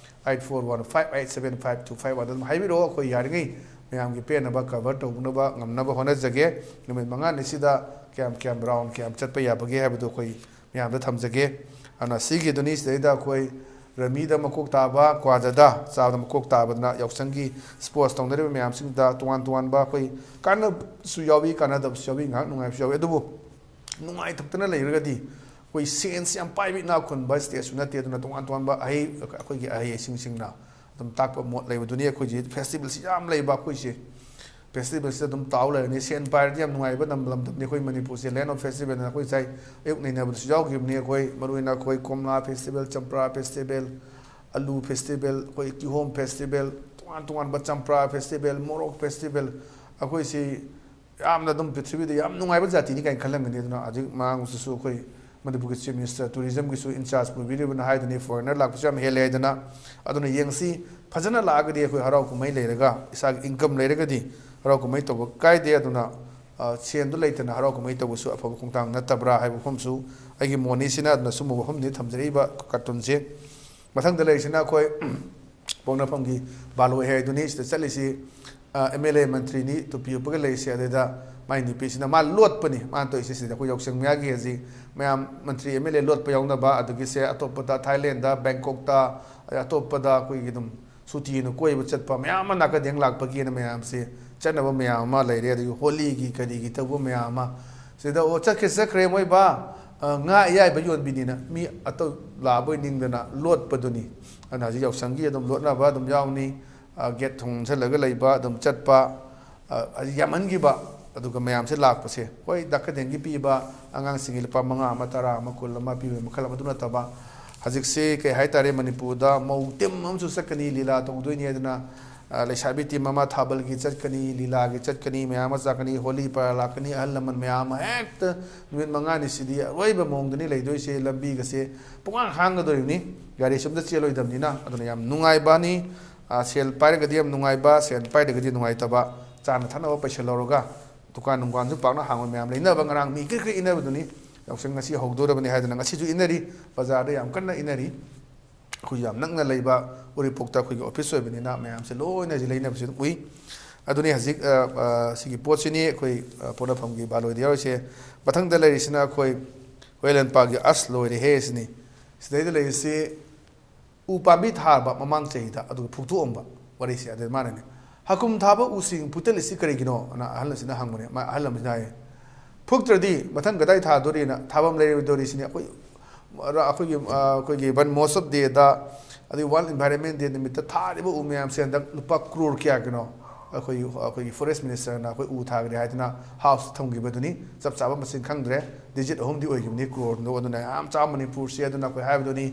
eight four one five eight seven five two five one ꯑꯗꯨꯝ ꯍꯥꯏꯕꯤꯔꯛꯑꯣ꯫ ꯑꯩꯈꯣꯏ ꯌꯥꯔꯤꯉꯩ ꯃꯌꯥꯝꯒꯤ ꯄꯦꯟꯅꯕ ꯀꯚꯔ ꯇꯧꯅꯕ ꯉꯝꯅꯕ ꯍꯣꯠꯅꯖꯒꯦ꯫ ꯅꯨꯃꯤꯠ ꯃꯉꯥꯅꯤꯁꯤꯗ ꯀꯌꯥꯝ ꯀꯌꯥꯝ ꯔꯥꯎꯟ ꯀꯌꯥꯝ ꯆꯠꯄ ꯌꯥꯕꯒꯦ ꯍꯥꯏꯕꯗꯨ ꯑꯩꯈꯣꯏ ꯃꯌꯥꯝꯗ ꯊꯝꯖꯒꯦ꯫ ꯑꯗꯨꯅ ꯁꯤꯒꯤꯗꯨꯅꯤ꯫ ꯁꯤꯗꯩꯗ ꯑꯩꯈꯣꯏ ꯔꯃꯤꯗ ꯃꯀꯣꯛ ꯇꯥꯕ, ꯀ꯭ꯋꯥꯗꯗ ꯆꯥꯕꯗ ꯃꯀꯣꯛ ꯇꯥꯕꯗꯅ ꯌꯥꯎꯁꯪꯒꯤ ꯁ꯭ꯄꯣꯔꯠꯁ ꯇꯧꯅꯔꯤꯕ ꯃꯌꯥꯝꯁꯤꯡꯗ ꯇꯣꯉꯥꯟ ꯇꯣꯉꯥꯟꯕ ꯑꯩꯈꯣꯏ ꯀꯥꯟꯅꯕꯁꯨ ꯌꯥꯎꯏ, ꯀꯥꯟꯅꯗꯕꯁꯨ ꯌꯥꯎꯏ, ꯉꯥꯏꯍꯥꯛ ꯅꯨꯡꯉꯥꯏꯕꯁꯨ ꯌꯥꯎꯏ꯫ ꯑꯗꯨꯕꯨ ꯅꯨꯡꯉꯥꯏꯊꯣꯛꯇꯅ ꯂꯩꯔꯒꯗꯤ ꯑꯩꯈꯣꯏ ꯁꯦꯟꯁ ꯌꯥꯝ ꯄꯥꯏꯕ ꯏꯅꯥꯛ ꯈꯨꯟꯕ ꯁ꯭ꯇꯦꯠꯁꯨ ꯅꯠꯇꯦ꯫ ꯑꯗꯨꯅ ꯇꯣꯉꯥꯟ ꯇꯣꯉꯥꯟꯕ ꯑꯍꯩ, ꯑꯩꯈꯣꯏꯒꯤ ꯑꯍꯩ ꯍꯩꯁꯤꯡꯁꯤꯡꯅ ꯑꯗꯨꯝ ꯇꯥꯛꯄ ꯃꯣꯠ ꯂꯩꯕꯗꯨꯅꯤ꯫ ꯑꯩꯈꯣꯏꯁꯤ ꯐꯦꯁꯇꯤꯚꯦꯜꯁꯤ ꯌꯥꯝ ꯂꯩꯕ, ꯑꯩꯈꯣꯏꯁꯦ ꯐꯦꯁꯇꯤꯚꯦꯜꯁꯤꯗ ꯑꯗꯨꯝ ꯇꯥꯎ ꯂꯩꯔꯅꯤ꯫ ꯁꯦꯟ ꯄꯥꯏꯔꯗꯤ ꯌꯥꯝ ꯅꯨꯡꯉꯥꯏꯕ ꯂꯝ, ꯂꯝꯗꯝꯅꯤ ꯑꯩꯈꯣꯏ ꯃꯅꯤꯄꯨꯔꯁꯦ, land of festivalꯅ ꯑꯩꯈꯣꯏ ꯉꯁꯥꯏ ꯑꯌꯨꯛ ꯅꯩꯅꯕꯗꯁꯨ ꯌꯥꯎꯈꯤꯕꯅꯤ꯫ ꯑꯩꯈꯣꯏ ꯃꯔꯨꯑꯣꯏꯅ ꯑꯩꯈꯣꯏ ꯀꯣꯝꯂꯥ ꯐꯦꯁꯇꯤꯚꯦꯜ, ꯆꯝꯄ꯭ꯔꯥ ꯐꯦꯁꯇꯤꯚꯦꯜ, ꯑꯂꯨ ꯐꯦꯁꯇꯤꯚꯦꯜ, ꯑꯩꯈꯣꯏ ꯀꯤꯍꯣꯝ ꯐꯦꯁꯇꯤꯚꯦꯜ, ꯇꯣꯉꯥꯟ ꯇꯣꯉꯥꯟꯕ ꯆꯝꯄ꯭ꯔꯥ ꯐꯦꯁꯇꯤꯚꯦꯜ, ꯃꯣꯔꯣꯛ ꯐꯦꯁꯇꯤꯚꯦꯜ, ꯑꯩꯈꯣꯏꯁꯤ ꯌꯥꯝꯅ ꯑꯗꯨꯝ ꯄ꯭ꯔꯤꯊꯤꯕꯤꯗ ꯌꯥꯝ ꯅꯨꯡꯉꯥꯏꯕ ꯖꯥꯇꯤꯅꯤ ꯀꯥꯏꯅ ꯈꯜꯂꯝꯒꯅꯤ꯫ ꯑꯗꯨꯅ ꯍꯧꯖꯤꯛ ꯃꯃꯥꯡꯗꯁꯨ ꯑꯩꯈꯣꯏ ꯃꯅꯤꯄꯨꯔꯒꯤ ꯆꯤꯐ ꯃꯤꯅꯤꯁꯇꯔ, ꯇꯨꯔꯤꯖꯝꯒꯤꯁꯨ ꯏꯟꯆꯥꯔꯖ ꯄꯨꯕꯤꯔꯤꯕꯅ ꯍꯥꯏꯗꯨꯅꯤ, ꯐꯣꯔꯦꯟꯅꯔ ꯂꯥꯛꯄꯁꯨ ꯌꯥꯝ ꯍꯦꯜꯂꯦ ꯍꯥꯏꯗꯅ꯫ ꯑꯗꯨꯅ ꯌꯦꯡꯁꯤ, ꯐꯖꯅ ꯂꯥꯛꯑꯒꯗꯤ ꯑꯩꯈꯣꯏ ꯍꯔꯥꯎ ꯀꯨꯝꯍꯩ ꯂꯩꯔꯒ ꯏꯁꯥꯒꯤ ꯏꯟꯀꯝ ꯂꯩꯔꯒꯗꯤ ꯍꯔꯥꯎ ꯀꯨꯝꯍꯩ ꯇꯧꯕ ꯀꯥꯏꯗꯦ꯫ ꯑꯗꯨꯅ, ꯑ, ꯁꯦꯟꯗꯨ ꯂꯩꯇꯅ ꯍꯔꯥꯎ ꯀꯨꯝꯍꯩ ꯇꯧꯕꯁꯨ ꯑꯐꯕ ꯈꯣꯡꯊꯥꯡ ꯅꯠꯇꯕ꯭ꯔꯥ ꯍꯥꯏꯕ ꯋꯥꯐꯝꯁꯨ ꯑꯩꯒꯤ ꯃꯣꯠꯅꯤ꯫ ꯁꯤꯅ ꯑꯗꯨꯅ ꯁꯨꯝꯕ ꯋꯥꯐꯝꯅꯤ ꯊꯝꯖꯔꯛꯏꯕ ꯀꯥꯔꯇꯨꯟꯁꯦ꯫ ꯃꯊꯪꯗ ꯂꯩꯔꯤꯁꯤꯅ ꯑꯩꯈꯣꯏ ꯄꯣꯛꯅꯐꯝꯒꯤ ꯕꯥꯂꯣꯏ ꯍꯥꯏꯗꯨꯅꯤ꯫ ꯁꯤꯗ ꯆꯠꯂꯤꯁꯤ, ꯑ, ꯑꯦꯝ ꯑꯦꯜ ꯑꯦ ꯃꯟꯇ꯭ꯔꯤꯅꯤ, ꯇꯨꯄꯤ ꯎꯞꯄꯒ ꯂꯩꯔꯤꯁꯦ꯫ ꯑꯗꯨꯗ ꯃꯥꯏ ꯅꯨꯄꯤꯁꯤꯅ ꯃꯥ ꯂꯣꯠꯄꯅꯤ꯫ ꯃꯥꯅ ꯇꯧꯔꯤꯁꯦ ꯁꯤꯗ ꯑꯩꯈꯣꯏ ꯌꯥꯎꯁꯪ ꯃꯌꯥꯒꯤ ꯍꯧꯖꯤꯛ ꯃꯌꯥꯝ ꯃꯟꯇ꯭ꯔꯤ ꯑꯦꯝ ꯑꯦꯜ ꯑꯦ ꯂꯣꯠꯄ ꯌꯥꯎꯅꯕ, ꯑꯗꯨꯒꯤ ꯁꯦ ꯑꯇꯣꯞꯄꯗ ꯊꯥꯏꯂꯦꯟꯗ, ꯕꯦꯡꯀꯣꯛꯇ, ꯑꯗꯩ ꯑꯇꯣꯞꯄꯗ ꯑꯩꯈꯣꯏꯒꯤ ꯑꯗꯨꯝ ꯁꯨꯇꯤꯅ ꯀꯣꯏꯕ ꯆꯠꯄ ꯃꯌꯥꯝ ꯑꯃ ꯅꯥꯀꯗꯦꯡ ꯂꯥꯛꯄꯒꯤꯅ ꯃꯌꯥꯝꯁꯦ ꯆꯠꯅꯕ ꯃꯌꯥꯝ ꯑꯃ ꯂꯩꯔꯦ꯫ ꯑꯗꯒꯤ ꯍꯣꯂꯤꯒꯤ ꯀꯔꯤꯒꯤ ꯇꯧꯕ ꯃꯌꯥꯝ ꯑꯃ ꯁꯤꯗ, "ꯑꯣ, ꯆꯠꯈ꯭ꯔꯦ, ꯆꯠꯈ꯭ꯔꯦ ꯃꯣꯏ ꯕꯥ, ꯑ, ꯉꯥ ꯑꯌꯥꯏꯕ ꯌꯣꯟꯕꯤꯅꯤꯅ" ꯃꯤ ꯑꯇꯧ ꯂꯥꯛꯑꯕꯣꯏ ꯅꯤꯡꯗꯅ ꯂꯣꯠꯄꯗꯨꯅꯤ꯫ ꯑꯗꯨꯅ ꯍꯧꯖꯤꯛ ꯌꯥꯎꯁꯪꯒꯤ ꯑꯗꯨꯝ ꯂꯣꯠꯅꯕ ꯑꯗꯨꯝ ꯌꯥꯎꯅꯤ꯫ ꯑ, ꯒꯦꯠ ꯊꯣꯡ ꯂꯣꯟꯁꯤꯜꯂꯒ ꯂꯩꯕ, ꯑꯗꯨꯝ ꯆꯠꯄ, ꯑ, ꯌꯥꯝꯃꯟꯈꯤꯕ꯫ ꯑꯗꯨꯒ ꯃꯌꯥꯝꯁꯦ ꯂꯥꯛꯄꯁꯦ, ꯍꯣꯏ, ꯅꯥꯀꯗꯦꯡꯒꯤ ꯄꯤꯕ ꯑꯉꯥꯡꯁꯤꯡꯒꯤ ꯂꯨꯄꯥ ꯃꯉꯥ ꯑꯃ, ꯇꯔꯥ ꯑꯃ, ꯀꯨꯟ ꯑꯃ ꯄꯤꯕ ꯃꯈꯜ ꯑꯃ, ꯑꯗꯨ ꯅꯠꯇꯕ ꯍꯧꯖꯤꯛꯁꯤ ꯀꯩ ꯍꯥꯏꯇꯥꯔꯦ, ꯃꯅꯤꯄꯨꯔꯗ ꯃꯧ ꯇꯤꯝ ꯑꯃꯁꯨ ꯆꯠꯀꯅꯤ, ꯂꯤꯂꯥ ꯇꯧꯗꯣꯏꯅꯤ ꯍꯥꯏꯗꯅ, ꯑ, ꯂꯩꯁꯥꯕꯤ ꯇꯤꯝ ꯑꯃ ꯊꯥꯕꯜꯒꯤ ꯆꯠꯀꯅꯤ, ꯂꯤꯂꯥꯒꯤ ꯆꯠꯀꯅꯤ, ꯃꯌꯥꯝ ꯑꯃ ꯆꯠꯀꯅꯤ, ꯍꯣꯂꯤ ꯄꯔꯥ ꯂꯥꯛꯀꯅꯤ, ꯑꯍꯜ ꯂꯃꯟ ꯃꯌꯥꯝ ꯑꯃ ꯍꯦꯛꯇ ꯅꯨꯃꯤꯠ ꯃꯉꯥꯅꯤꯁꯤꯗꯤ ꯑꯔꯣꯏꯕ ꯃꯑꯣꯡꯗꯅꯤ ꯂꯩꯗꯣꯏꯁꯦ꯫ ꯂꯝꯕꯤꯒꯁꯦ ꯄꯨꯡꯍꯥꯡ ꯍꯥꯡꯒꯗꯣꯔꯤꯕꯅꯤ, ꯒꯥꯔꯤꯁꯨ ꯑꯝꯇ ꯆꯦꯜꯂꯣꯏꯗꯕꯅꯤꯅ꯫ ꯑꯗꯨꯅ ꯌꯥꯝ ꯅꯨꯡꯉꯥꯏꯕꯅꯤ꯫ ꯁꯦꯜ ꯄꯥꯏꯔꯒꯗꯤ ꯌꯥꯝ ꯅꯨꯡꯉꯥꯏꯕ, ꯁꯦꯜ ꯄꯥꯏꯗ꯭ꯔꯒꯗꯤ ꯅꯨꯡꯉꯥꯏꯇꯕ, ꯆꯥꯅ ꯊꯛꯅꯕ ꯄꯩꯁꯜꯍꯧꯔꯒ ꯗꯨꯀꯥꯟ ꯅꯨꯡꯒꯥꯟꯁꯨ ꯄꯥꯛꯅ ꯍꯥꯡꯉꯣꯏ꯫ ꯃꯌꯥꯝ ꯂꯩꯅꯕ, ꯉꯔꯥꯡ ꯃꯤ ꯀ꯭ꯔꯤꯛ ꯀ꯭ꯔꯤꯛ ꯏꯟꯅꯕꯗꯨꯅꯤ꯫ ꯌꯥꯎꯁꯪ ꯉꯁꯤ ꯍꯧꯗꯣꯔꯕꯅꯤ ꯍꯥꯏꯗꯅ ꯉꯁꯤꯁꯨ ꯏꯟꯅꯔꯤ, ꯕꯖꯥꯔꯗ ꯌꯥꯝ ꯀꯟꯅ ꯏꯟꯅꯔꯤ꯫ ꯑꯩꯈꯣꯏ ꯌꯥꯝ ꯅꯛꯅ ꯂꯩꯕ ꯎꯔꯤꯄꯣꯛꯇ ꯑꯩꯈꯣꯏꯒꯤ ꯑꯣꯐꯤꯁ ꯑꯣꯏꯕꯅꯤꯅ ꯃꯌꯥꯝꯁꯦ ꯂꯣꯏꯅ ꯍꯧꯖꯤꯛ ꯂꯩꯅꯕꯁꯤ ꯑꯗꯨꯝ ꯎꯏ꯫ ꯑꯗꯨꯅꯤ ꯍꯧꯖꯤꯛ, ꯑ, ꯑ, ꯁꯤꯒꯤ ꯄꯣꯠꯁꯤꯅꯤ ꯑꯩꯈꯣꯏ, ꯑ, ꯄꯣꯠꯅꯐꯝꯒꯤ ꯕꯥꯂꯣꯏꯗ ꯌꯥꯎꯔꯤꯁꯦ꯫ ꯃꯊꯪꯗ ꯂꯩꯔꯤꯁꯤꯅ ꯑꯩꯈꯣꯏ ꯍꯨꯏꯂꯦꯟꯄꯥꯒꯤ "ꯑꯁ ꯂꯣꯏꯔꯦꯍꯦ" ꯁꯤꯅꯤ꯫ ꯁꯤꯗꯩꯗ ꯂꯩꯔꯤꯁꯤ ꯎ ꯄꯥꯝꯕꯤ ꯊꯥꯕ ꯃꯃꯥꯡ ꯆꯍꯤꯗ, ꯑꯗꯨꯒ ꯐꯨꯛꯇꯣꯛꯑꯝꯕ ꯋꯥꯔꯤꯁꯦ꯫ ꯑꯗꯨ ꯃꯥꯅꯅꯦ, "ꯍꯀꯨꯝ ꯊꯥꯕ ꯎꯁꯤꯡ ꯐꯨꯛꯇꯠꯂꯤꯁꯤ ꯀꯔꯤꯒꯤꯅꯣ?" ꯑꯅ ꯑꯍꯜ ꯑꯁꯤꯅ ꯍꯪꯕꯅꯦ꯫ ꯃꯥ, ꯑꯍꯜ ꯑꯃꯁꯤꯅ ꯍꯥꯏꯌꯦ, "ꯐꯨꯛꯇ꯭ꯔꯗꯤ ꯃꯊꯪ ꯀꯗꯥꯏ ꯊꯥꯗꯣꯔꯤꯅ ꯊꯥꯐꯝ ꯂꯩꯔꯣꯏꯗꯣꯔꯤꯁꯤꯅꯤ꯫ ꯑꯩꯈꯣꯏ, ꯑꯩꯈꯣꯏꯒꯤ, ꯑꯩꯈꯣꯏꯒꯤ ꯕꯟ ꯃꯍꯣꯠꯁꯕ ꯗꯦꯗ, ꯑꯗꯩ ꯋꯥꯔꯜ ꯏꯟꯚꯥꯏꯔꯣꯟꯃꯦꯟ ꯗꯦ ꯅꯨꯃꯤꯠꯇ ꯊꯥꯔꯤꯕ ꯎ ꯃꯌꯥꯝꯁꯦ ꯍꯟꯗꯛ ꯂꯨꯄꯥ ꯀ꯭ꯔꯣꯔ ꯀꯌꯥꯒꯤꯅꯣ ꯑꯩꯈꯣꯏ, ꯑꯩꯈꯣꯏꯒꯤ ꯐꯣꯔꯦꯁ ꯃꯤꯅꯤꯁꯇꯔꯅ ꯑꯩꯈꯣꯏ ꯎ ꯊꯥꯈ꯭ꯔꯦ ꯍꯥꯏꯗꯅ ꯍꯥꯎꯁꯇ ꯊꯝꯈꯤꯕꯗꯨꯅꯤ꯫ ꯆꯞ ꯆꯥꯕ ꯃꯁꯤꯡ ꯈꯪꯗ꯭ꯔꯦ, ꯗꯤꯖꯤꯠ ꯑꯍꯨꯝꯗꯤ ꯑꯣꯏꯈꯤꯕꯅꯤ ꯀ꯭ꯔꯣꯔꯗꯣ꯫ ꯑꯗꯨꯅ ꯌꯥꯝ ꯆꯥꯎ ꯃꯅꯤꯄꯨꯔꯁꯦ꯫ ꯑꯗꯨꯅ ꯑꯩꯈꯣꯏ ꯍꯥꯏꯕꯗꯨꯅꯤ,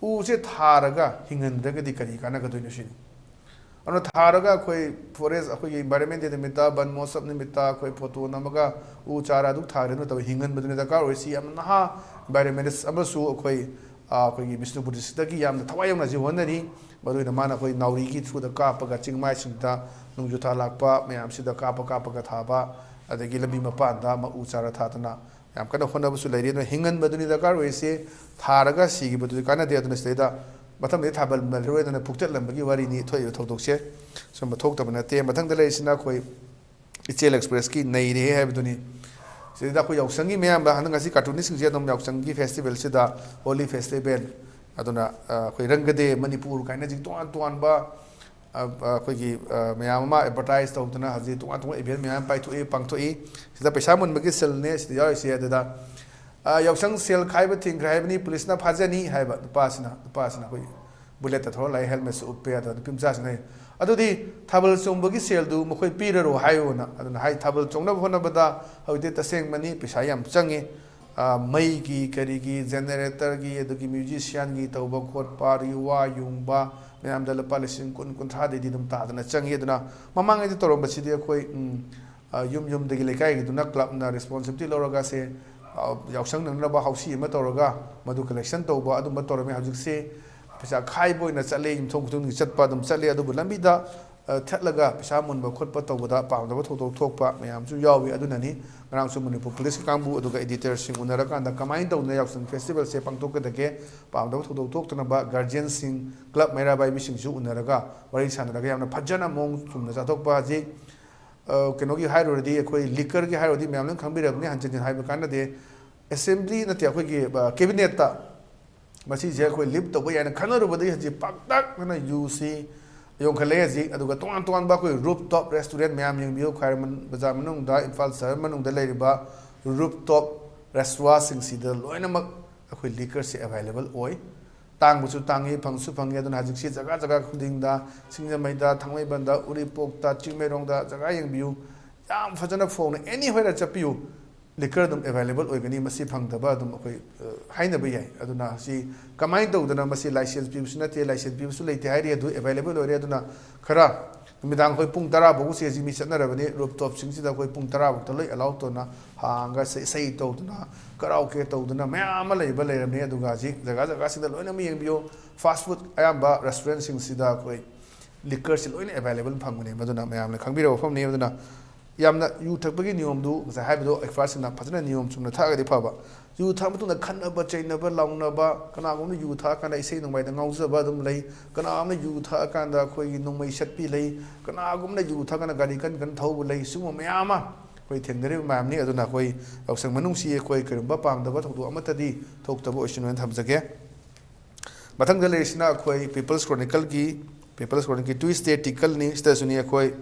ꯎꯁꯦ ꯊꯥꯔꯒ ꯍꯤꯡꯍꯟꯗ꯭ꯔꯒꯗꯤ ꯀꯔꯤ ꯀꯥꯟꯅꯒꯗꯣꯏꯅꯣ ꯁꯤꯅꯤ꯫ ꯑꯗꯨꯅ ꯊꯥꯔꯒ ꯑꯩꯈꯣꯏ ꯐꯣꯔꯦꯁ, ꯑꯩꯈꯣꯏꯒꯤ ꯏꯟꯚꯥꯏꯔꯣꯟꯃꯦꯟ ꯗꯦ ꯅꯨꯃꯤꯠꯇ, ꯕꯟ ꯃꯍꯣꯠꯁꯕ ꯅꯨꯃꯤꯠꯇ ꯑꯩꯈꯣꯏ ꯐꯣꯇꯣ ꯅꯝꯃꯒ ꯎ ꯆꯥꯔꯥ ꯑꯗꯨ ꯊꯥꯔꯦ ꯅꯠꯇꯕ, ꯍꯤꯡꯍꯟꯕꯗꯨꯅ ꯗꯔꯀꯥꯔ ꯑꯣꯏ꯫ ꯁꯤ ꯌꯥꯝ ꯅꯍꯥ ꯏꯟꯚꯥꯏꯔꯣꯟꯃꯦꯟꯇꯤꯁ ꯑꯃꯁꯨ ꯑꯩꯈꯣꯏ, ꯑ, ꯑꯩꯈꯣꯏꯒꯤ ꯕꯤꯁꯅꯨꯄꯨꯔ ꯗꯤꯁꯇ꯭ꯔꯤꯛꯇꯒꯤ ꯌꯥꯝꯅ ꯊꯋꯥꯏ ꯌꯥꯎꯅ ꯍꯧꯖꯤꯛ ꯍꯣꯠꯅꯔꯤ꯫ ꯃꯗꯨꯅ ꯃꯥꯅ ꯑꯩꯈꯣꯏ ꯅꯥꯎꯔꯤꯒꯤ ꯊ꯭ꯔꯨꯗ ꯀꯥꯞꯄꯒ ꯆꯤꯡꯃꯥꯏꯁꯤꯡꯗ, ꯅꯣꯡꯖꯨ ꯊꯥ ꯂꯥꯛꯄ ꯃꯌꯥꯝꯁꯤꯗ ꯀꯥꯞꯄ ꯀꯥꯞꯄꯒ ꯊꯥꯕ, ꯑꯗꯒꯤ ꯂꯝꯕꯤ ꯃꯄꯥꯟꯗ ꯃ-, ꯎ ꯆꯥꯔꯥ ꯊꯥꯗꯅ ꯌꯥꯝ ꯀꯟꯅ ꯍꯣꯠꯅꯕꯁꯨ ꯂꯩꯔꯤ꯫ ꯑꯗꯨꯅ ꯍꯤꯡꯍꯟꯕꯗꯨꯅꯤ ꯗꯔꯀꯥꯔ ꯑꯣꯏꯔꯤꯁꯦ, ꯊꯥꯔꯒ ꯁꯤꯈꯤꯕꯗꯨꯗꯤ ꯀꯥꯟꯅꯗꯦ꯫ ꯑꯗꯨꯅ ꯁꯤꯗꯩꯗ ꯃꯊꯪꯗꯗꯤ ꯊꯥꯕꯜ ꯃꯜꯂꯔꯣꯏꯗꯅ ꯐꯨꯛꯆꯠꯂꯝꯕꯒꯤ ꯋꯥꯔꯤꯅꯤ ꯊꯣꯛꯏꯕ ꯊꯧꯗꯣꯛꯁꯦ꯫ ꯁꯨꯝꯕ ꯊꯣꯛꯇꯕ ꯅꯠꯇꯦ꯫ ꯃꯊꯪꯗ ꯂꯩꯔꯤꯁꯤꯅ ꯑꯩꯈꯣꯏ ꯏꯆꯦꯜ ꯑꯦꯛꯁꯄ꯭ꯔꯦꯁꯀꯤ "ꯅꯩꯔꯦꯍꯦ" ꯍꯥꯏꯕꯗꯨꯅꯤ꯫ ꯁꯤꯗꯩꯗ ꯑꯩꯈꯣꯏ ꯌꯥꯎꯁꯪꯒꯤ ꯃꯌꯥꯝꯗ ꯍꯟꯗꯛ ꯉꯁꯤ ꯀꯥꯔꯇꯨꯅꯤꯁꯁꯤꯡꯁꯦ ꯑꯗꯨꯝ ꯌꯥꯎꯁꯪꯒꯤ ꯐꯦꯁꯇꯤꯚꯦꯜꯁꯤꯗ, ꯍꯣꯂꯤ ꯐꯦꯁꯇꯤꯚꯦꯜ, ꯑꯗꯨꯅ, ꯑ, ꯑꯩꯈꯣꯏ ꯔꯪꯒꯗꯦ ꯃꯅꯤꯄꯨꯔ ꯀꯥꯏꯅ ꯍꯧꯖꯤꯛ ꯇꯣꯉꯥꯟ ꯇꯣꯉꯥꯟꯕ, ꯑ, ꯑ, ꯑꯩꯈꯣꯏꯒꯤ, ꯑ, ꯃꯌꯥꯝ ꯑꯃ ꯑꯦꯗꯚꯔꯇꯥꯏꯁ ꯇꯧꯗꯅ ꯍꯧꯖꯤꯛ ꯇꯣꯉꯥꯟ ꯇꯣꯉꯥꯟꯕ ꯏꯚꯦꯟ ꯃꯌꯥꯝ ꯄꯥꯏꯊꯣꯛꯏ, ꯄꯥꯡꯊꯣꯛꯏ꯫ ꯁꯤꯗ ꯄꯩꯁꯥ ꯃꯨꯟꯕꯒꯤ ꯁꯤꯜꯅꯦ ꯁꯤꯗ ꯌꯥꯎꯔꯤꯁꯦ꯫ ꯑꯗꯨꯗ, ꯑ, "ꯌꯥꯎꯁꯪ ꯁꯦꯜ ꯈꯥꯏꯕ ꯊꯤꯡꯈ꯭ꯔꯦ ꯍꯥꯏꯕꯅꯤ, ꯄꯨꯂꯤꯁꯅ ꯐꯥꯖꯅꯤ" ꯍꯥꯏꯕ ꯅꯨꯄꯥꯁꯤꯅ, ꯅꯨꯄꯥꯁꯤꯅ ꯑꯩꯈꯣꯏ ꯕꯨꯂꯦꯠꯇ ꯊꯧꯔ ꯂꯥꯛꯏ, ꯍꯦꯜꯃꯦꯠꯁꯨ ꯎꯞꯄꯦ꯫ ꯑꯗꯣ ꯅꯨꯄꯤ ꯃꯆꯥꯁꯤꯡꯅ, "ꯑꯗꯨꯗꯤ ꯊꯥꯕꯜ ꯆꯣꯡꯕꯒꯤ ꯁꯦꯜꯗꯨ ꯃꯈꯣꯏ ꯄꯤꯔꯔꯣ" ꯍꯥꯏꯌꯣꯅ꯫ ꯑꯗꯨꯅ ꯍꯥꯏ, ꯊꯥꯕꯜ ꯆꯣꯡꯅꯕ ꯍꯣꯠꯅꯕꯗ ꯍꯧꯖꯤꯛꯇꯤ ꯇꯁꯦꯡꯕꯅꯤ ꯄꯩꯁꯥ ꯌꯥꯝ ꯆꯪꯉꯤ꯫ ꯑ, ꯃꯩꯒꯤ, ꯀꯔꯤꯒꯤ, ꯖꯦꯅꯦꯔꯦꯇꯔꯒꯤ, ꯑꯗꯒꯤ ꯃ꯭ꯌꯨꯖꯤꯁꯤꯌꯥꯟꯒꯤ ꯇꯧꯕ ꯈꯣꯠꯄ, ꯑꯗꯒꯤ ꯋꯥ ꯌꯨꯡꯕ ꯃꯌꯥꯝꯗ ꯂꯨꯄꯥ ꯂꯤꯁꯤꯡ ꯀꯨꯟ, ꯀꯨꯟꯊ꯭ꯔꯥꯗꯩꯗꯤ ꯑꯗꯨꯝ ꯇꯥꯗꯅ ꯆꯪꯉꯤ꯫ ꯑꯗꯨꯅ ꯃꯃꯥꯡꯉꯩꯗ ꯇꯧꯔꯝꯕꯁꯤꯗꯤ ꯑꯩꯈꯣꯏ, ꯎꯝ, ꯑ, ꯌꯨꯝ ꯌꯨꯝꯗꯒꯤ, ꯂꯩꯀꯥꯏꯒꯤꯗꯨꯅ ꯀ꯭ꯂꯕꯅ ꯔꯦꯁꯄꯣꯟꯁꯤꯕꯤꯂꯤꯇꯤ ꯂꯧꯔꯒ ꯁꯦ, ꯑ, ꯌꯥꯎꯁꯪ ꯅꯪꯅꯕ ꯍꯧꯁꯤ ꯑꯃ ꯇꯧꯔꯒ ꯃꯗꯨ ꯀꯂꯦꯛꯁꯟ ꯇꯧꯕ ꯑꯗꯨꯝꯕ ꯇꯧꯔꯝꯃꯤ꯫ ꯍꯧꯖꯤꯛꯁꯦ ꯄꯩꯁꯥ ꯈꯥꯏꯕ ꯑꯣꯏꯅ ꯆꯠꯂꯦ, ꯌꯨꯝꯊꯣꯡ ꯈꯨꯗꯤꯡꯒꯤ ꯆꯠꯄ ꯑꯗꯨꯝ ꯆꯠꯂꯦ꯫ ꯑꯗꯨꯕꯨ ꯂꯝꯕꯤꯗ ꯑ, ꯊꯠꯂꯒ ꯄꯩꯁꯥ ꯃꯨꯟꯕ ꯈꯣꯠꯄ ꯇꯧꯕꯗ ꯄꯥꯝꯗꯕ ꯊꯧꯗꯣꯛ ꯊꯣꯛꯄ ꯃꯌꯥꯝꯁꯨ ꯌꯥꯎꯏ꯫ ꯑꯗꯨꯅꯅꯤ ꯉꯔꯥꯡꯁꯨ ꯃꯅꯤꯄꯨꯔ ꯄꯨꯂꯤꯁꯀꯤ ꯀꯥꯡꯕꯨ ꯑꯗꯨꯒ ꯑꯦꯗꯤꯇꯔꯁꯤꯡ ꯎꯅꯔꯀꯥꯟꯗ ꯀꯃꯥꯏꯅ ꯇꯧꯗꯅ ꯌꯥꯎꯁꯪ ꯐꯦꯁꯇꯤꯚꯦꯜꯁꯦ ꯄꯥꯡꯊꯣꯛꯀꯗꯒꯦ, ꯄꯥꯝꯗꯕ ꯊꯧꯗꯣꯛ ꯊꯣꯛꯇꯅꯕ ꯒꯥꯔꯖꯤꯌꯟꯁꯤꯡ, ꯀ꯭ꯂꯕ ꯃꯩꯔꯥ ꯄꯥꯏꯕꯤꯁꯤꯡꯁꯨ ꯎꯅꯔꯒ ꯋꯥꯔꯤ ꯁꯥꯟꯅꯔꯒ ꯌꯥꯝꯅ ꯐꯖꯅ ꯃꯑꯣꯡ ꯆꯨꯝꯅ ꯆꯥꯊꯣꯛꯄ ꯍꯧꯖꯤꯛ, ꯑ, ꯀꯩꯅꯣꯒꯤ ꯍꯥꯏꯔꯨꯔꯗꯤ, ꯑꯩꯈꯣꯏ ꯂꯤꯀꯔꯒꯤ ꯍꯥꯏꯔꯨꯔꯗꯤ ꯃꯌꯥꯝ ꯂꯣꯏꯅ ꯈꯪꯕꯤꯔꯕꯅꯤ, ꯍꯟꯖꯤꯟ ꯍꯟꯖꯤꯟ ꯍꯥꯏꯕ ꯀꯥꯟꯅꯗꯦ꯫ ꯑꯦꯁꯦꯝꯕ꯭ꯂꯤ ꯅꯠꯇꯦ, ꯑꯩꯈꯣꯏꯒꯤ, ꯑ, ꯀꯦꯕꯤꯅꯦꯠꯇ ꯃꯁꯤꯁꯦ ꯑꯩꯈꯣꯏ ꯂꯤꯐ ꯇꯧꯕ ꯌꯥꯏꯅ ꯈꯟꯅꯔꯨꯕꯗꯒꯤ ꯍꯧꯖꯤꯛ ꯄꯥꯛꯇꯛꯅꯅ ꯌꯨꯁꯤ ꯌꯣꯟꯈꯠꯂꯛꯑꯦ ꯍꯧꯖꯤꯛ꯫ ꯑꯗꯨꯒ ꯇꯣꯉꯥꯟ ꯇꯣꯉꯥꯟꯕ ꯑꯩꯈꯣꯏ ꯔꯨꯞ ꯇꯣꯞ ꯔꯦꯁꯇꯨꯔꯦꯟ ꯃꯌꯥꯝ ꯌꯦꯡꯕꯤꯌꯨ, ꯈ꯭ꯋꯥꯏꯔꯝꯕꯟ ꯕꯖꯥꯔ ꯃꯅꯨꯡꯗ, ꯏꯝꯐꯥꯜ ꯁꯍꯔ ꯃꯅꯨꯡꯗ ꯂꯩꯔꯤꯕ ꯔꯨꯞ ꯇꯣꯞ ꯔꯦꯁꯇꯨꯔꯥꯁꯤꯡꯁꯤꯗ ꯂꯣꯏꯅꯃꯛ ꯑꯩꯈꯣꯏ ꯂꯤꯀꯔꯁꯦ ꯑꯦꯚꯥꯏꯂꯦꯕꯜ ꯑꯣꯏ꯫ ꯇꯥꯡꯕꯁꯨ ꯇꯥꯡꯉꯤ, ꯐꯪꯁꯨ ꯐꯪꯉꯤ꯫ ꯑꯗꯨꯅ ꯍꯧꯖꯤꯛꯁꯤ ꯖꯒꯥ ꯖꯒꯥ ꯈꯨꯗꯤꯡꯗ, ꯁꯤꯡꯖꯃꯩꯗ, ꯊꯥꯡꯃꯩꯕꯟꯗ, ꯎꯔꯤꯄꯣꯛꯇ, ꯆꯤꯡꯃꯩꯔꯣꯡꯗ ꯖꯒꯥ ꯌꯦꯡꯕꯤꯌꯨ, ꯌꯥꯝ ꯐꯖꯅ ꯐꯣꯡꯅ ꯑꯦꯅꯤ ꯍꯣꯏꯗ ꯆꯠꯄꯤꯌꯨ, ꯂꯤꯀꯔ ꯑꯗꯨꯝ ꯑꯦꯚꯥꯏꯂꯦꯕꯜ ꯑꯣꯏꯒꯅꯤ꯫ ꯃꯁꯤ ꯐꯪꯗꯕ ꯑꯗꯨꯝ ꯑꯩꯈꯣꯏ, ꯑ, ꯍꯥꯏꯅꯕ ꯌꯥꯏ꯫ ꯑꯗꯨꯅ ꯁꯤ ꯀꯃꯥꯏꯅ ꯇꯧꯗꯅ ꯃꯁꯤ ꯂꯥꯏꯁꯦꯟꯁ ꯄꯤꯕꯁꯨ ꯅꯠꯇꯦ, ꯂꯥꯏꯁꯦꯟꯁ ꯄꯤꯕꯁꯨ ꯂꯩꯇꯦ ꯍꯥꯏꯔꯤ, ꯑꯗꯨ ꯑꯦꯚꯥꯏꯂꯦꯕꯜ ꯑꯣꯏꯔꯦ꯫ ꯑꯗꯨꯅ ꯈꯔ ꯅꯨꯃꯤꯗꯥꯡ ꯑꯩꯈꯣꯏ ꯄꯨꯡ ꯇꯔꯥ ꯐꯥꯎꯕ ꯁꯤ ꯃꯤ ꯆꯠꯅꯔꯕꯅꯤ꯫ ꯔꯨꯞ ꯇꯣꯞꯁꯤꯡꯁꯤꯗ ꯑꯩꯈꯣꯏ ꯄꯨꯡ ꯇꯔꯥ ꯐꯥꯎꯗ ꯂꯣꯏ ꯑꯦꯂꯥꯎ ꯇꯧꯅ ꯍꯥꯡꯉꯒ ꯏꯁꯩ, ꯏꯁꯩ ꯇꯧꯗꯅ, ꯀꯔꯥꯎꯀꯦ ꯇꯧꯗꯅ ꯃꯌꯥꯝ ꯑꯃ ꯂꯩꯕ ꯂꯩꯔꯝꯃꯤ꯫ ꯑꯗꯨꯒ ꯍꯧꯖꯤꯛ ꯖꯒꯥ ꯖꯒꯥꯁꯤꯡꯗ ꯂꯣꯏꯅꯃꯛ ꯌꯦꯡꯕꯤꯌꯨ, ꯐꯥꯁ ꯐꯨꯗ ꯑꯌꯥꯝꯕ ꯔꯦꯁꯇꯨꯔꯦꯟꯁꯤꯡꯁꯤꯗ ꯑꯩꯈꯣꯏ ꯂꯤꯀꯔꯁꯤ ꯂꯣꯏꯅ ꯑꯦꯚꯥꯏꯂꯦꯕꯜ ꯐꯪꯕꯅꯦ꯫ ꯃꯗꯨꯅ ꯃꯌꯥꯝꯅ ꯈꯪꯕꯤꯔꯕ ꯋꯥꯐꯝꯅꯤ꯫ ꯑꯗꯨꯅ ꯌꯥꯝꯅ ꯌꯨ ꯊꯛꯄꯒꯤ ꯅꯤꯌꯣꯝꯗꯨ ꯉꯁꯥꯏ ꯍꯥꯏꯕꯗꯣ ꯑꯦꯛꯁꯄꯥꯔꯠꯁꯤꯡꯅ ꯐꯖꯅ ꯅꯤꯌꯣꯝ ꯆꯨꯝꯅ ꯊꯛꯑꯒꯗꯤ ꯐꯕ꯫ ꯌꯨ ꯊꯛꯑ ꯃꯇꯨꯡꯗ ꯈꯠꯅꯕ ꯆꯩꯅꯕ ꯂꯥꯎꯅꯕ, ꯀꯅꯥꯒꯨꯝꯕꯅ ꯌꯨ ꯊꯛꯑꯀꯥꯟꯗ ꯏꯁꯩ ꯅꯣꯡꯃꯥꯏꯗ ꯉꯥꯎꯖꯕ ꯑꯗꯨꯝ ꯂꯩ, ꯀꯅꯥꯒꯨꯝꯕꯅ ꯌꯨ ꯊꯛꯑꯀꯥꯟꯗ ꯑꯩꯈꯣꯏꯒꯤ ꯅꯣꯡꯃꯩ ꯁꯠꯄꯤ ꯂꯩ, ꯀꯅꯥꯒꯨꯝꯕꯅ ꯌꯨ ꯊꯛꯑꯀꯥꯟꯗ ꯒꯥꯔꯤ ꯀꯟ ꯀꯟ ꯊꯧꯕ ꯂꯩ꯫ ꯁꯤꯒꯨꯝꯕ ꯃꯌꯥꯝ ꯑꯃ ꯑꯩꯈꯣꯏ ꯊꯦꯡꯅꯔꯤꯕ ꯃꯌꯥꯝꯅꯤ꯫ ꯑꯗꯨꯅ ꯑꯩꯈꯣꯏ ꯌꯥꯎꯁꯪ ꯃꯅꯨꯡꯁꯤ ꯑꯩꯈꯣꯏ ꯀꯔꯤꯒꯨꯝꯕ ꯄꯥꯝꯗꯕ ꯊꯧꯗꯣꯛ ꯑꯃꯠꯇꯗꯤ ꯊꯣꯛꯇꯕ ꯑꯣꯏꯁꯅꯨ ꯍꯥꯏꯅ ꯊꯝꯖꯒꯦ꯫ ꯃꯊꯪꯗ ꯂꯩꯔꯤꯁꯤꯅ ꯑꯩꯈꯣꯏ ꯄꯤꯄꯜꯁ ꯀ꯭ꯔꯣꯅꯤꯀꯜꯒꯤ, ꯄꯤꯄꯜꯁ ꯀ꯭ꯔꯣꯅꯤꯀꯜꯒꯤ ꯇ꯭ꯌꯨꯁꯗꯦ ꯇꯤꯀꯜꯅꯤ꯫ ꯁꯤꯗꯁꯨꯅꯤ ꯑꯩꯈꯣꯏ,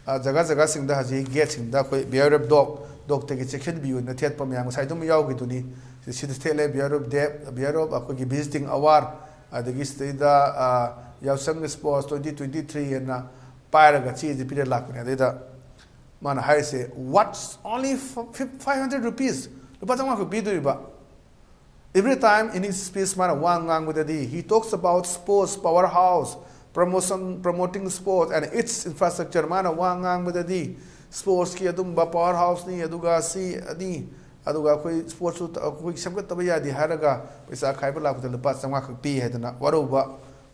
ꯑ, ꯖꯒꯥ ꯖꯒꯥꯁꯤꯡꯗ ꯍꯧꯖꯤꯛ ꯒꯦꯠꯁꯤꯡꯗ ꯑꯩꯈꯣꯏ ꯕꯤꯌꯔ ꯑꯣꯐ ꯗꯣꯒ, ꯗꯣꯒꯇꯒꯤ ꯆꯦꯛꯁꯤꯟꯕꯤꯌꯨꯅ ꯊꯦꯠꯄ ꯃꯌꯥꯝ ꯉꯁꯥꯏ ꯑꯗꯨꯝ ꯌꯥꯎꯈꯤꯗꯨꯅꯤ꯫ ꯁꯤꯗ ꯊꯦꯠꯂꯦ ꯕꯤꯌꯔ ꯑꯣꯐ ꯗꯦꯞ, ꯕꯤꯌꯔ ꯑꯣꯐ ꯑꯩꯈꯣꯏꯒꯤ ꯚꯤꯖꯤꯇꯤꯡ ꯑꯋꯥꯔ, ꯑꯗꯒꯤ ꯁꯤꯗꯩꯗ, ꯑ, ꯌꯥꯎꯁꯪ ꯁ꯭ꯄꯣꯔꯠꯁ ꯇ꯭ꯋꯦꯟꯇꯤ ꯇ꯭ꯋꯦꯟꯇꯤ ꯊ꯭ꯔꯤ ꯍꯥꯏꯅ ꯄꯥꯏꯔꯒ ꯆꯦꯁꯦ ꯄꯤꯔ ꯂꯥꯛꯄꯅꯦ꯫ ꯑꯗꯩꯗ ꯃꯥꯅ ꯍꯥꯏꯔꯤꯁꯦ, "What's only five hundred rupees? ꯂꯨꯄꯥ ꯆꯥꯝꯃꯉꯥ ꯈꯛ ꯄꯤꯗꯣꯔꯤꯕ?" Every time in his speech ꯃꯥꯅ ꯋꯥ ꯉꯥꯡꯕꯗꯗꯤ he talks about sports powerhouse, promotion, promoting sports and its infrastructure꯫ ꯃꯥꯅ ꯋꯥ ꯉꯥꯡꯕꯗꯗꯤ ꯁ꯭ꯄꯣꯔꯠꯁꯀꯤ ꯑꯗꯨꯝꯕ ꯄꯋꯥꯔ ꯍꯥꯎꯁꯅꯤ, ꯑꯗꯨꯒ ꯁꯤ ꯑꯅꯤ, ꯑꯗꯨꯒ ꯑꯩꯈꯣꯏ ꯁ꯭ꯄꯣꯔꯠꯁꯨ ꯑꯩꯈꯣꯏ ꯁꯦꯝꯒꯠꯇꯕ ꯌꯥꯗꯦ ꯍꯥꯏꯔꯒ ꯄꯩꯁꯥ ꯈꯥꯏꯕ ꯂꯥꯛꯄꯗ ꯂꯨꯄꯥ ꯆꯥꯝꯃꯉꯥ ꯈꯛ ꯄꯤ ꯍꯥꯏꯗꯅ ꯋꯥꯔꯧꯕ꯫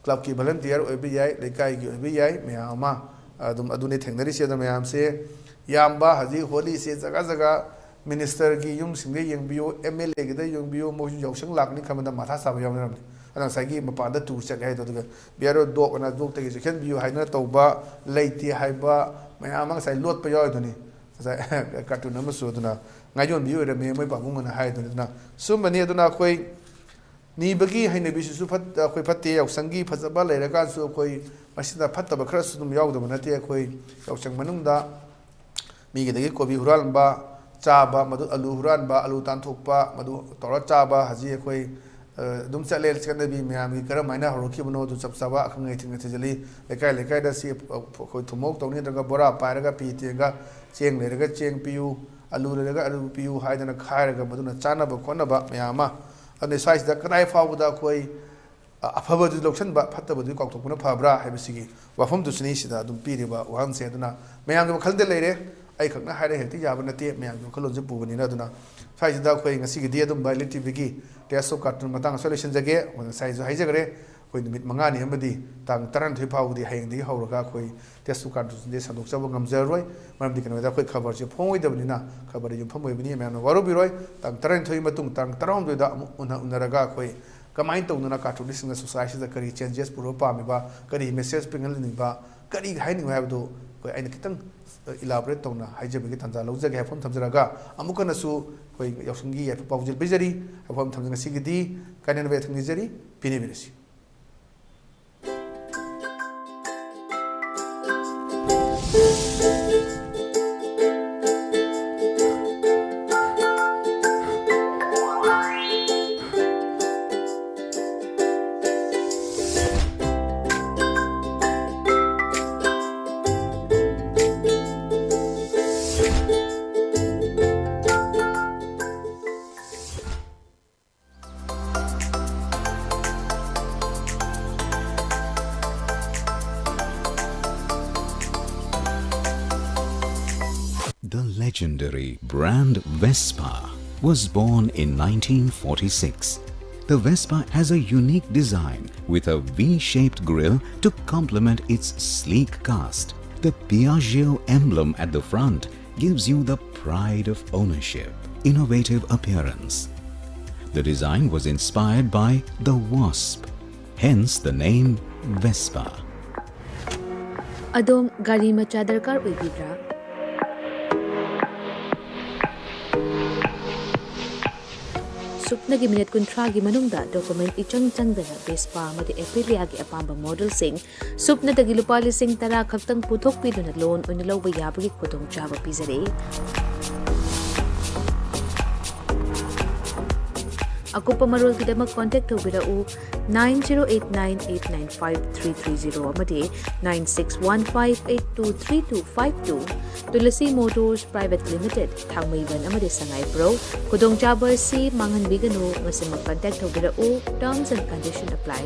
ꯀ꯭ꯂꯕꯀꯤ ꯚꯣꯂꯟꯇꯤꯌꯔ ꯑꯣꯏꯕ ꯌꯥꯏ, ꯂꯩꯀꯥꯏꯒꯤ ꯑꯣꯏꯕ ꯌꯥꯏ, ꯃꯌꯥꯝ ꯑꯃ ꯑꯗꯨꯝ ꯑꯗꯨꯅꯤ ꯊꯦꯡꯅꯔꯤꯁꯦ꯫ ꯑꯗꯣ ꯃꯌꯥꯝꯁꯦ ꯌꯥꯝꯕ ꯍꯧꯖꯤꯛ ꯍꯣꯂꯤꯁꯦ ꯖꯒꯥ ꯖꯒꯥ ꯃꯤꯅꯤꯁꯇꯔꯒꯤ ꯌꯨꯝꯁꯤꯡꯗ ꯌꯦꯡꯕꯤꯌꯨ, ꯑꯦꯝ ꯑꯦꯜ ꯑꯦꯒꯤꯗ ꯌꯦꯡꯕꯤꯌꯨ, ꯃꯣꯏꯁꯨ ꯌꯥꯎꯁꯪ ꯂꯥꯛꯀꯅꯤ ꯈꯟꯕꯗ ꯃꯊꯥ ꯁꯥꯕ ꯌꯥꯎꯅꯔꯝꯅꯤ꯫ ꯑꯗꯣ ꯉꯁꯥꯏꯒꯤ ꯃꯄꯥꯟꯗ ꯇꯨꯔ ꯆꯠꯂꯦ ꯍꯥꯏꯗꯣ, ꯑꯗꯨꯒ ꯕꯤꯌꯔ ꯗꯣꯛ ꯑꯅ ꯗꯣꯛꯇꯒꯤ ꯆꯦꯛꯁꯤꯟꯕꯤꯌꯨ ꯍꯥꯏꯗꯅ ꯇꯧꯕ ꯂꯩꯇꯦ ꯍꯥꯏꯕ ꯃꯌꯥꯝ ꯑꯃ ꯉꯁꯥꯏ ꯂꯣꯠꯄ ꯌꯥꯎꯔꯤꯗꯨꯅꯤ꯫ ꯉꯁꯥꯏ ꯀꯥꯔꯇꯨꯟ ꯑꯃꯁꯨ ꯑꯗꯨꯅ ꯉꯥꯏꯌꯣꯟꯕꯤ ꯑꯣꯏꯔꯝꯃꯤ ꯃꯣꯏ ꯄꯥꯕꯨꯡ ꯑꯅ ꯍꯥꯏꯗꯨꯅꯤ꯫ ꯑꯗꯨꯅ ꯁꯨꯝꯕꯅꯤ꯫ ꯑꯗꯨꯅ ꯑꯩꯈꯣꯏ ꯅꯤꯕꯒꯤ ꯍꯩꯅꯕꯤꯁꯤꯁꯨ ꯐꯠ-, ꯑꯩꯈꯣꯏ ꯐꯠꯇꯦ꯫ ꯌꯥꯎꯁꯪꯒꯤ ꯐꯖꯕ ꯂꯩꯔꯀꯥꯟꯁꯨ ꯑꯩꯈꯣꯏ ꯃꯁꯤꯗ ꯐꯠꯇꯕ ꯈꯔꯁꯨ ꯑꯗꯨꯝ ꯌꯥꯎꯗꯕ ꯅꯠꯇꯦ꯫ ꯑꯩꯈꯣꯏ ꯌꯥꯎꯁꯪ ꯃꯅꯨꯡꯗ ꯃꯤꯒꯤꯗꯒꯤ ꯀꯣꯕꯤ ꯍꯨꯔꯥꯟꯕ, ꯆꯥꯕ, ꯃꯗꯨ ꯑꯂꯨ ꯍꯨꯔꯥꯟꯕ, ꯑꯂꯨ ꯇꯥꯟꯊꯣꯛꯄ, ꯃꯗꯨ ꯇꯧꯔ ꯆꯥꯕ ꯍꯧꯖꯤꯛ ꯑꯩꯈꯣꯏ, ꯑ, ꯑꯗꯨꯝ ꯆꯠꯂꯦ ꯆꯠꯅꯕꯤ꯫ ꯃꯌꯥꯝꯒꯤ ꯀꯔꯝ ꯍꯥꯏꯅ ꯍꯧꯔꯛꯈꯤꯕꯅꯣ ꯑꯗꯨ ꯆꯞ ꯆꯥꯕ ꯑꯈꯪ ꯑꯍꯩꯁꯤꯡꯅ ꯊꯤꯖꯤꯜꯂꯤ꯫ ꯂꯩꯀꯥꯏ ꯂꯩꯀꯥꯏꯗ ꯁꯤ ꯑꯩꯈꯣꯏ ꯊꯨꯝꯃꯣꯛ ꯇꯧꯅꯤ, ꯅꯠꯇ꯭ꯔꯒ ꯕꯣꯔꯥ ꯄꯥꯏꯔꯒ ꯐꯤ ꯇꯦꯡꯒ, ꯆꯦꯡ ꯂꯩꯔꯒ ꯆꯦꯡ ꯄꯤꯌꯨ, ꯑꯂꯨ ꯂꯩꯔꯒ ꯑꯂꯨ ꯄꯤꯌꯨ ꯍꯥꯏꯗꯅ ꯈꯥꯏꯔꯒ ꯃꯗꯨꯅ ꯆꯥꯅꯕ ꯈꯣꯠꯅꯕ ꯃꯌꯥꯝ ꯑꯃ꯫ ꯑꯗꯨꯅ ꯁ꯭ꯋꯥꯏꯁꯤꯗ ꯀꯗꯥꯏ ꯐꯥꯎꯕꯗ ꯑꯩꯈꯣꯏ ꯑ-, ꯑꯐꯕꯗꯨ ꯂꯧꯁꯤꯟꯕ, ꯐꯠꯇꯕꯗꯨ ꯀꯥꯎꯊꯣꯛꯄꯅ ꯐꯕ꯭ꯔꯥ ꯍꯥꯏꯕꯁꯤꯒꯤ ꯋꯥꯐꯝꯗꯨꯁꯨꯅꯤ ꯁꯤꯗ ꯑꯗꯨꯝ ꯄꯤꯔꯤꯕ ꯋꯥꯍꯪꯁꯦ꯫ ꯑꯗꯨꯅ ꯃꯌꯥꯝꯒꯤ ꯋꯥꯈꯜꯗ ꯂꯩꯔꯦ, ꯑꯩ ꯈꯛꯅ ꯍꯥꯏꯔ ꯍꯦꯛꯇ ꯌꯥꯕ ꯅꯠꯇꯦ, ꯃꯌꯥꯝꯒꯤ ꯋꯥꯈꯜꯂꯣꯟꯁꯦ ꯄꯨꯕꯅꯤꯅ꯫ ꯑꯗꯨꯅ ꯁ꯭ꯋꯥꯏꯁꯤꯗ ꯑꯩꯈꯣꯏ ꯉꯁꯤꯒꯤꯗꯤ ꯑꯗꯨꯝ ꯚꯥꯏ ꯂꯤꯛ ꯇꯤꯚꯤꯒꯤ Taste of Cartoon ꯃꯇꯥꯡ ꯑꯁꯤꯗ ꯂꯣꯏꯁꯤꯟꯖꯒꯦ꯫ ꯑꯩꯈꯣꯏ ꯉꯁꯥꯏꯁꯨ ꯍꯥꯏꯖꯈ꯭ꯔꯦ, ꯑꯩꯈꯣꯏ ꯅꯨꯃꯤꯠ ꯃꯉꯥꯅꯤ ꯑꯃꯗꯤ ꯇꯥꯡ ꯇꯔꯥꯅꯤꯊꯣꯏ ꯐꯥꯎꯕꯗꯤ ꯍꯌꯦꯡꯗꯒꯤ ꯍꯧꯔꯒ ꯑꯩꯈꯣꯏ Taste of Cartoonꯁꯦ ꯁꯟꯗꯣꯛꯆꯕ ꯉꯝꯖꯔꯔꯣꯏ꯫ ꯃꯔꯝꯗꯤ ꯀꯩꯅꯣꯗ ꯑꯩꯈꯣꯏ ꯈꯕꯔꯁꯦ ꯐꯣꯡꯉꯣꯏꯗꯕꯅꯤꯅ, ꯈꯕꯔꯗ ꯌꯨꯝꯐꯝ ꯑꯣꯏꯕꯅꯤ, ꯃꯌꯥꯝꯅ ꯋꯥꯔꯧꯕꯤꯔꯣꯏ꯫ ꯇꯥꯡ ꯇꯔꯥꯅꯤꯊꯣꯏꯒꯤ ꯃꯇꯨꯡ ꯇꯥꯡ ꯇꯔꯥꯍꯨꯝꯗꯣꯏꯗ ꯑꯃꯨꯛ ꯎꯅ-, ꯎꯅꯔꯒ ꯑꯩꯈꯣꯏ ꯀꯃꯥꯏꯅ ꯇꯧꯗꯅ ꯀꯥꯔꯇꯨꯅꯤꯁꯁꯤꯡꯅ ꯁꯣꯁꯥꯏꯇꯤꯗ ꯀꯔꯤ ꯆꯦꯟꯖꯦꯁ ꯄꯨꯔꯛꯄ ꯄꯥꯝꯃꯤꯕ, ꯀꯔꯤ ꯃꯦꯁꯦꯖ ꯄꯤꯍꯟꯅꯤꯡꯕ, ꯀꯔꯤ ꯍꯥꯏꯅꯤꯡꯕ ꯍꯥꯏꯕꯗꯨ ꯑꯩꯈꯣꯏ ꯑꯩꯅ ꯈꯤꯇꯪ ꯏꯂꯥꯕꯣꯔꯦꯠ ꯇꯧꯅ ꯍꯥꯏꯖꯕꯒꯤ ꯇꯥꯟꯖꯥ ꯂꯧꯖꯒꯦ ꯍꯥꯏꯕ ꯑꯃ ꯊꯝꯖꯔꯒ, ꯑꯃꯨꯛ ꯍꯟꯅꯁꯨ ꯑꯩꯈꯣꯏ ꯌꯥꯎꯁꯪꯒꯤ ꯌꯥꯏꯐ ꯄꯥꯎꯖꯦꯜ ꯄꯤꯖꯔꯤ ꯍꯥꯏꯕ ꯑꯃ ꯊꯝꯖ-, ꯉꯁꯤꯒꯤꯗꯤ ꯀꯥꯏꯅꯅꯕ ꯌꯥꯊꯪ ꯅꯤꯖꯔꯤ꯫ ꯄꯤꯅꯕꯤꯔꯁꯤ꯫ The legendary brand Vespa. was born in nineteen forty-six. The Vespa has a unique design with a V-shaped grille to complement its sleek cast. The Piaggio emblem at the front gives you the pride of ownership, innovative appearance. The design was inspired by the wasp, hence the name Vespa. ꯑꯗꯣꯝ ꯒꯥꯔꯤ ꯃꯆꯥ ꯗꯔꯀꯥꯔ ꯑꯣꯏꯕꯤꯕ꯭ꯔꯥ? ꯁꯨꯞꯅꯒꯤ minute ꯀꯨꯟꯊ꯭ꯔꯥꯒꯤ ꯃꯅꯨꯡꯗ document ꯏꯆꯪ ꯆꯪꯗꯅ Vespa ꯑꯃꯗꯤ ꯑꯦꯄꯤꯂꯤꯌꯥꯒꯤ ꯑꯄꯥꯝꯕ ꯃꯣꯗꯦꯜꯁꯤꯡ ꯁꯨꯞꯅꯗꯒꯤ ꯂꯨꯄꯥ ꯂꯤꯁꯤꯡ ꯇꯔꯥ ꯈꯛꯇꯪ ꯄꯨꯊꯣꯛꯄꯤꯗꯨꯅ ꯂꯣꯟ ꯑꯣꯏꯅ ꯂꯧꯕ ꯌꯥꯕꯒꯤ ꯈꯨꯗꯣꯡꯆꯥꯕ ꯄꯤꯖꯔꯤ꯫ ꯑꯀꯨꯞꯄ ꯃꯔꯣꯜꯒꯤꯗꯃꯛ ꯀꯣꯟꯇꯦꯛ ꯇꯧꯕꯤꯔꯛꯎ nine zero eight nine eight nine five three three zero ꯑꯃꯗꯤ nine six one five eight two three two five two꯫ Tulsi motors private limited, Thangmeiband ꯑꯃꯗꯤ ꯁꯉꯥꯏꯄ꯭ꯔꯧ꯫ ꯈꯨꯗꯣꯡꯆꯥꯕ ꯑꯁꯤ ꯃꯥꯡꯍꯟꯕꯤꯒꯅꯨ, ꯃꯁꯤꯃꯛ ꯀꯟꯇꯦꯛ ꯇꯧꯕꯤꯔꯛꯎ꯫ Terms and condition apply꯫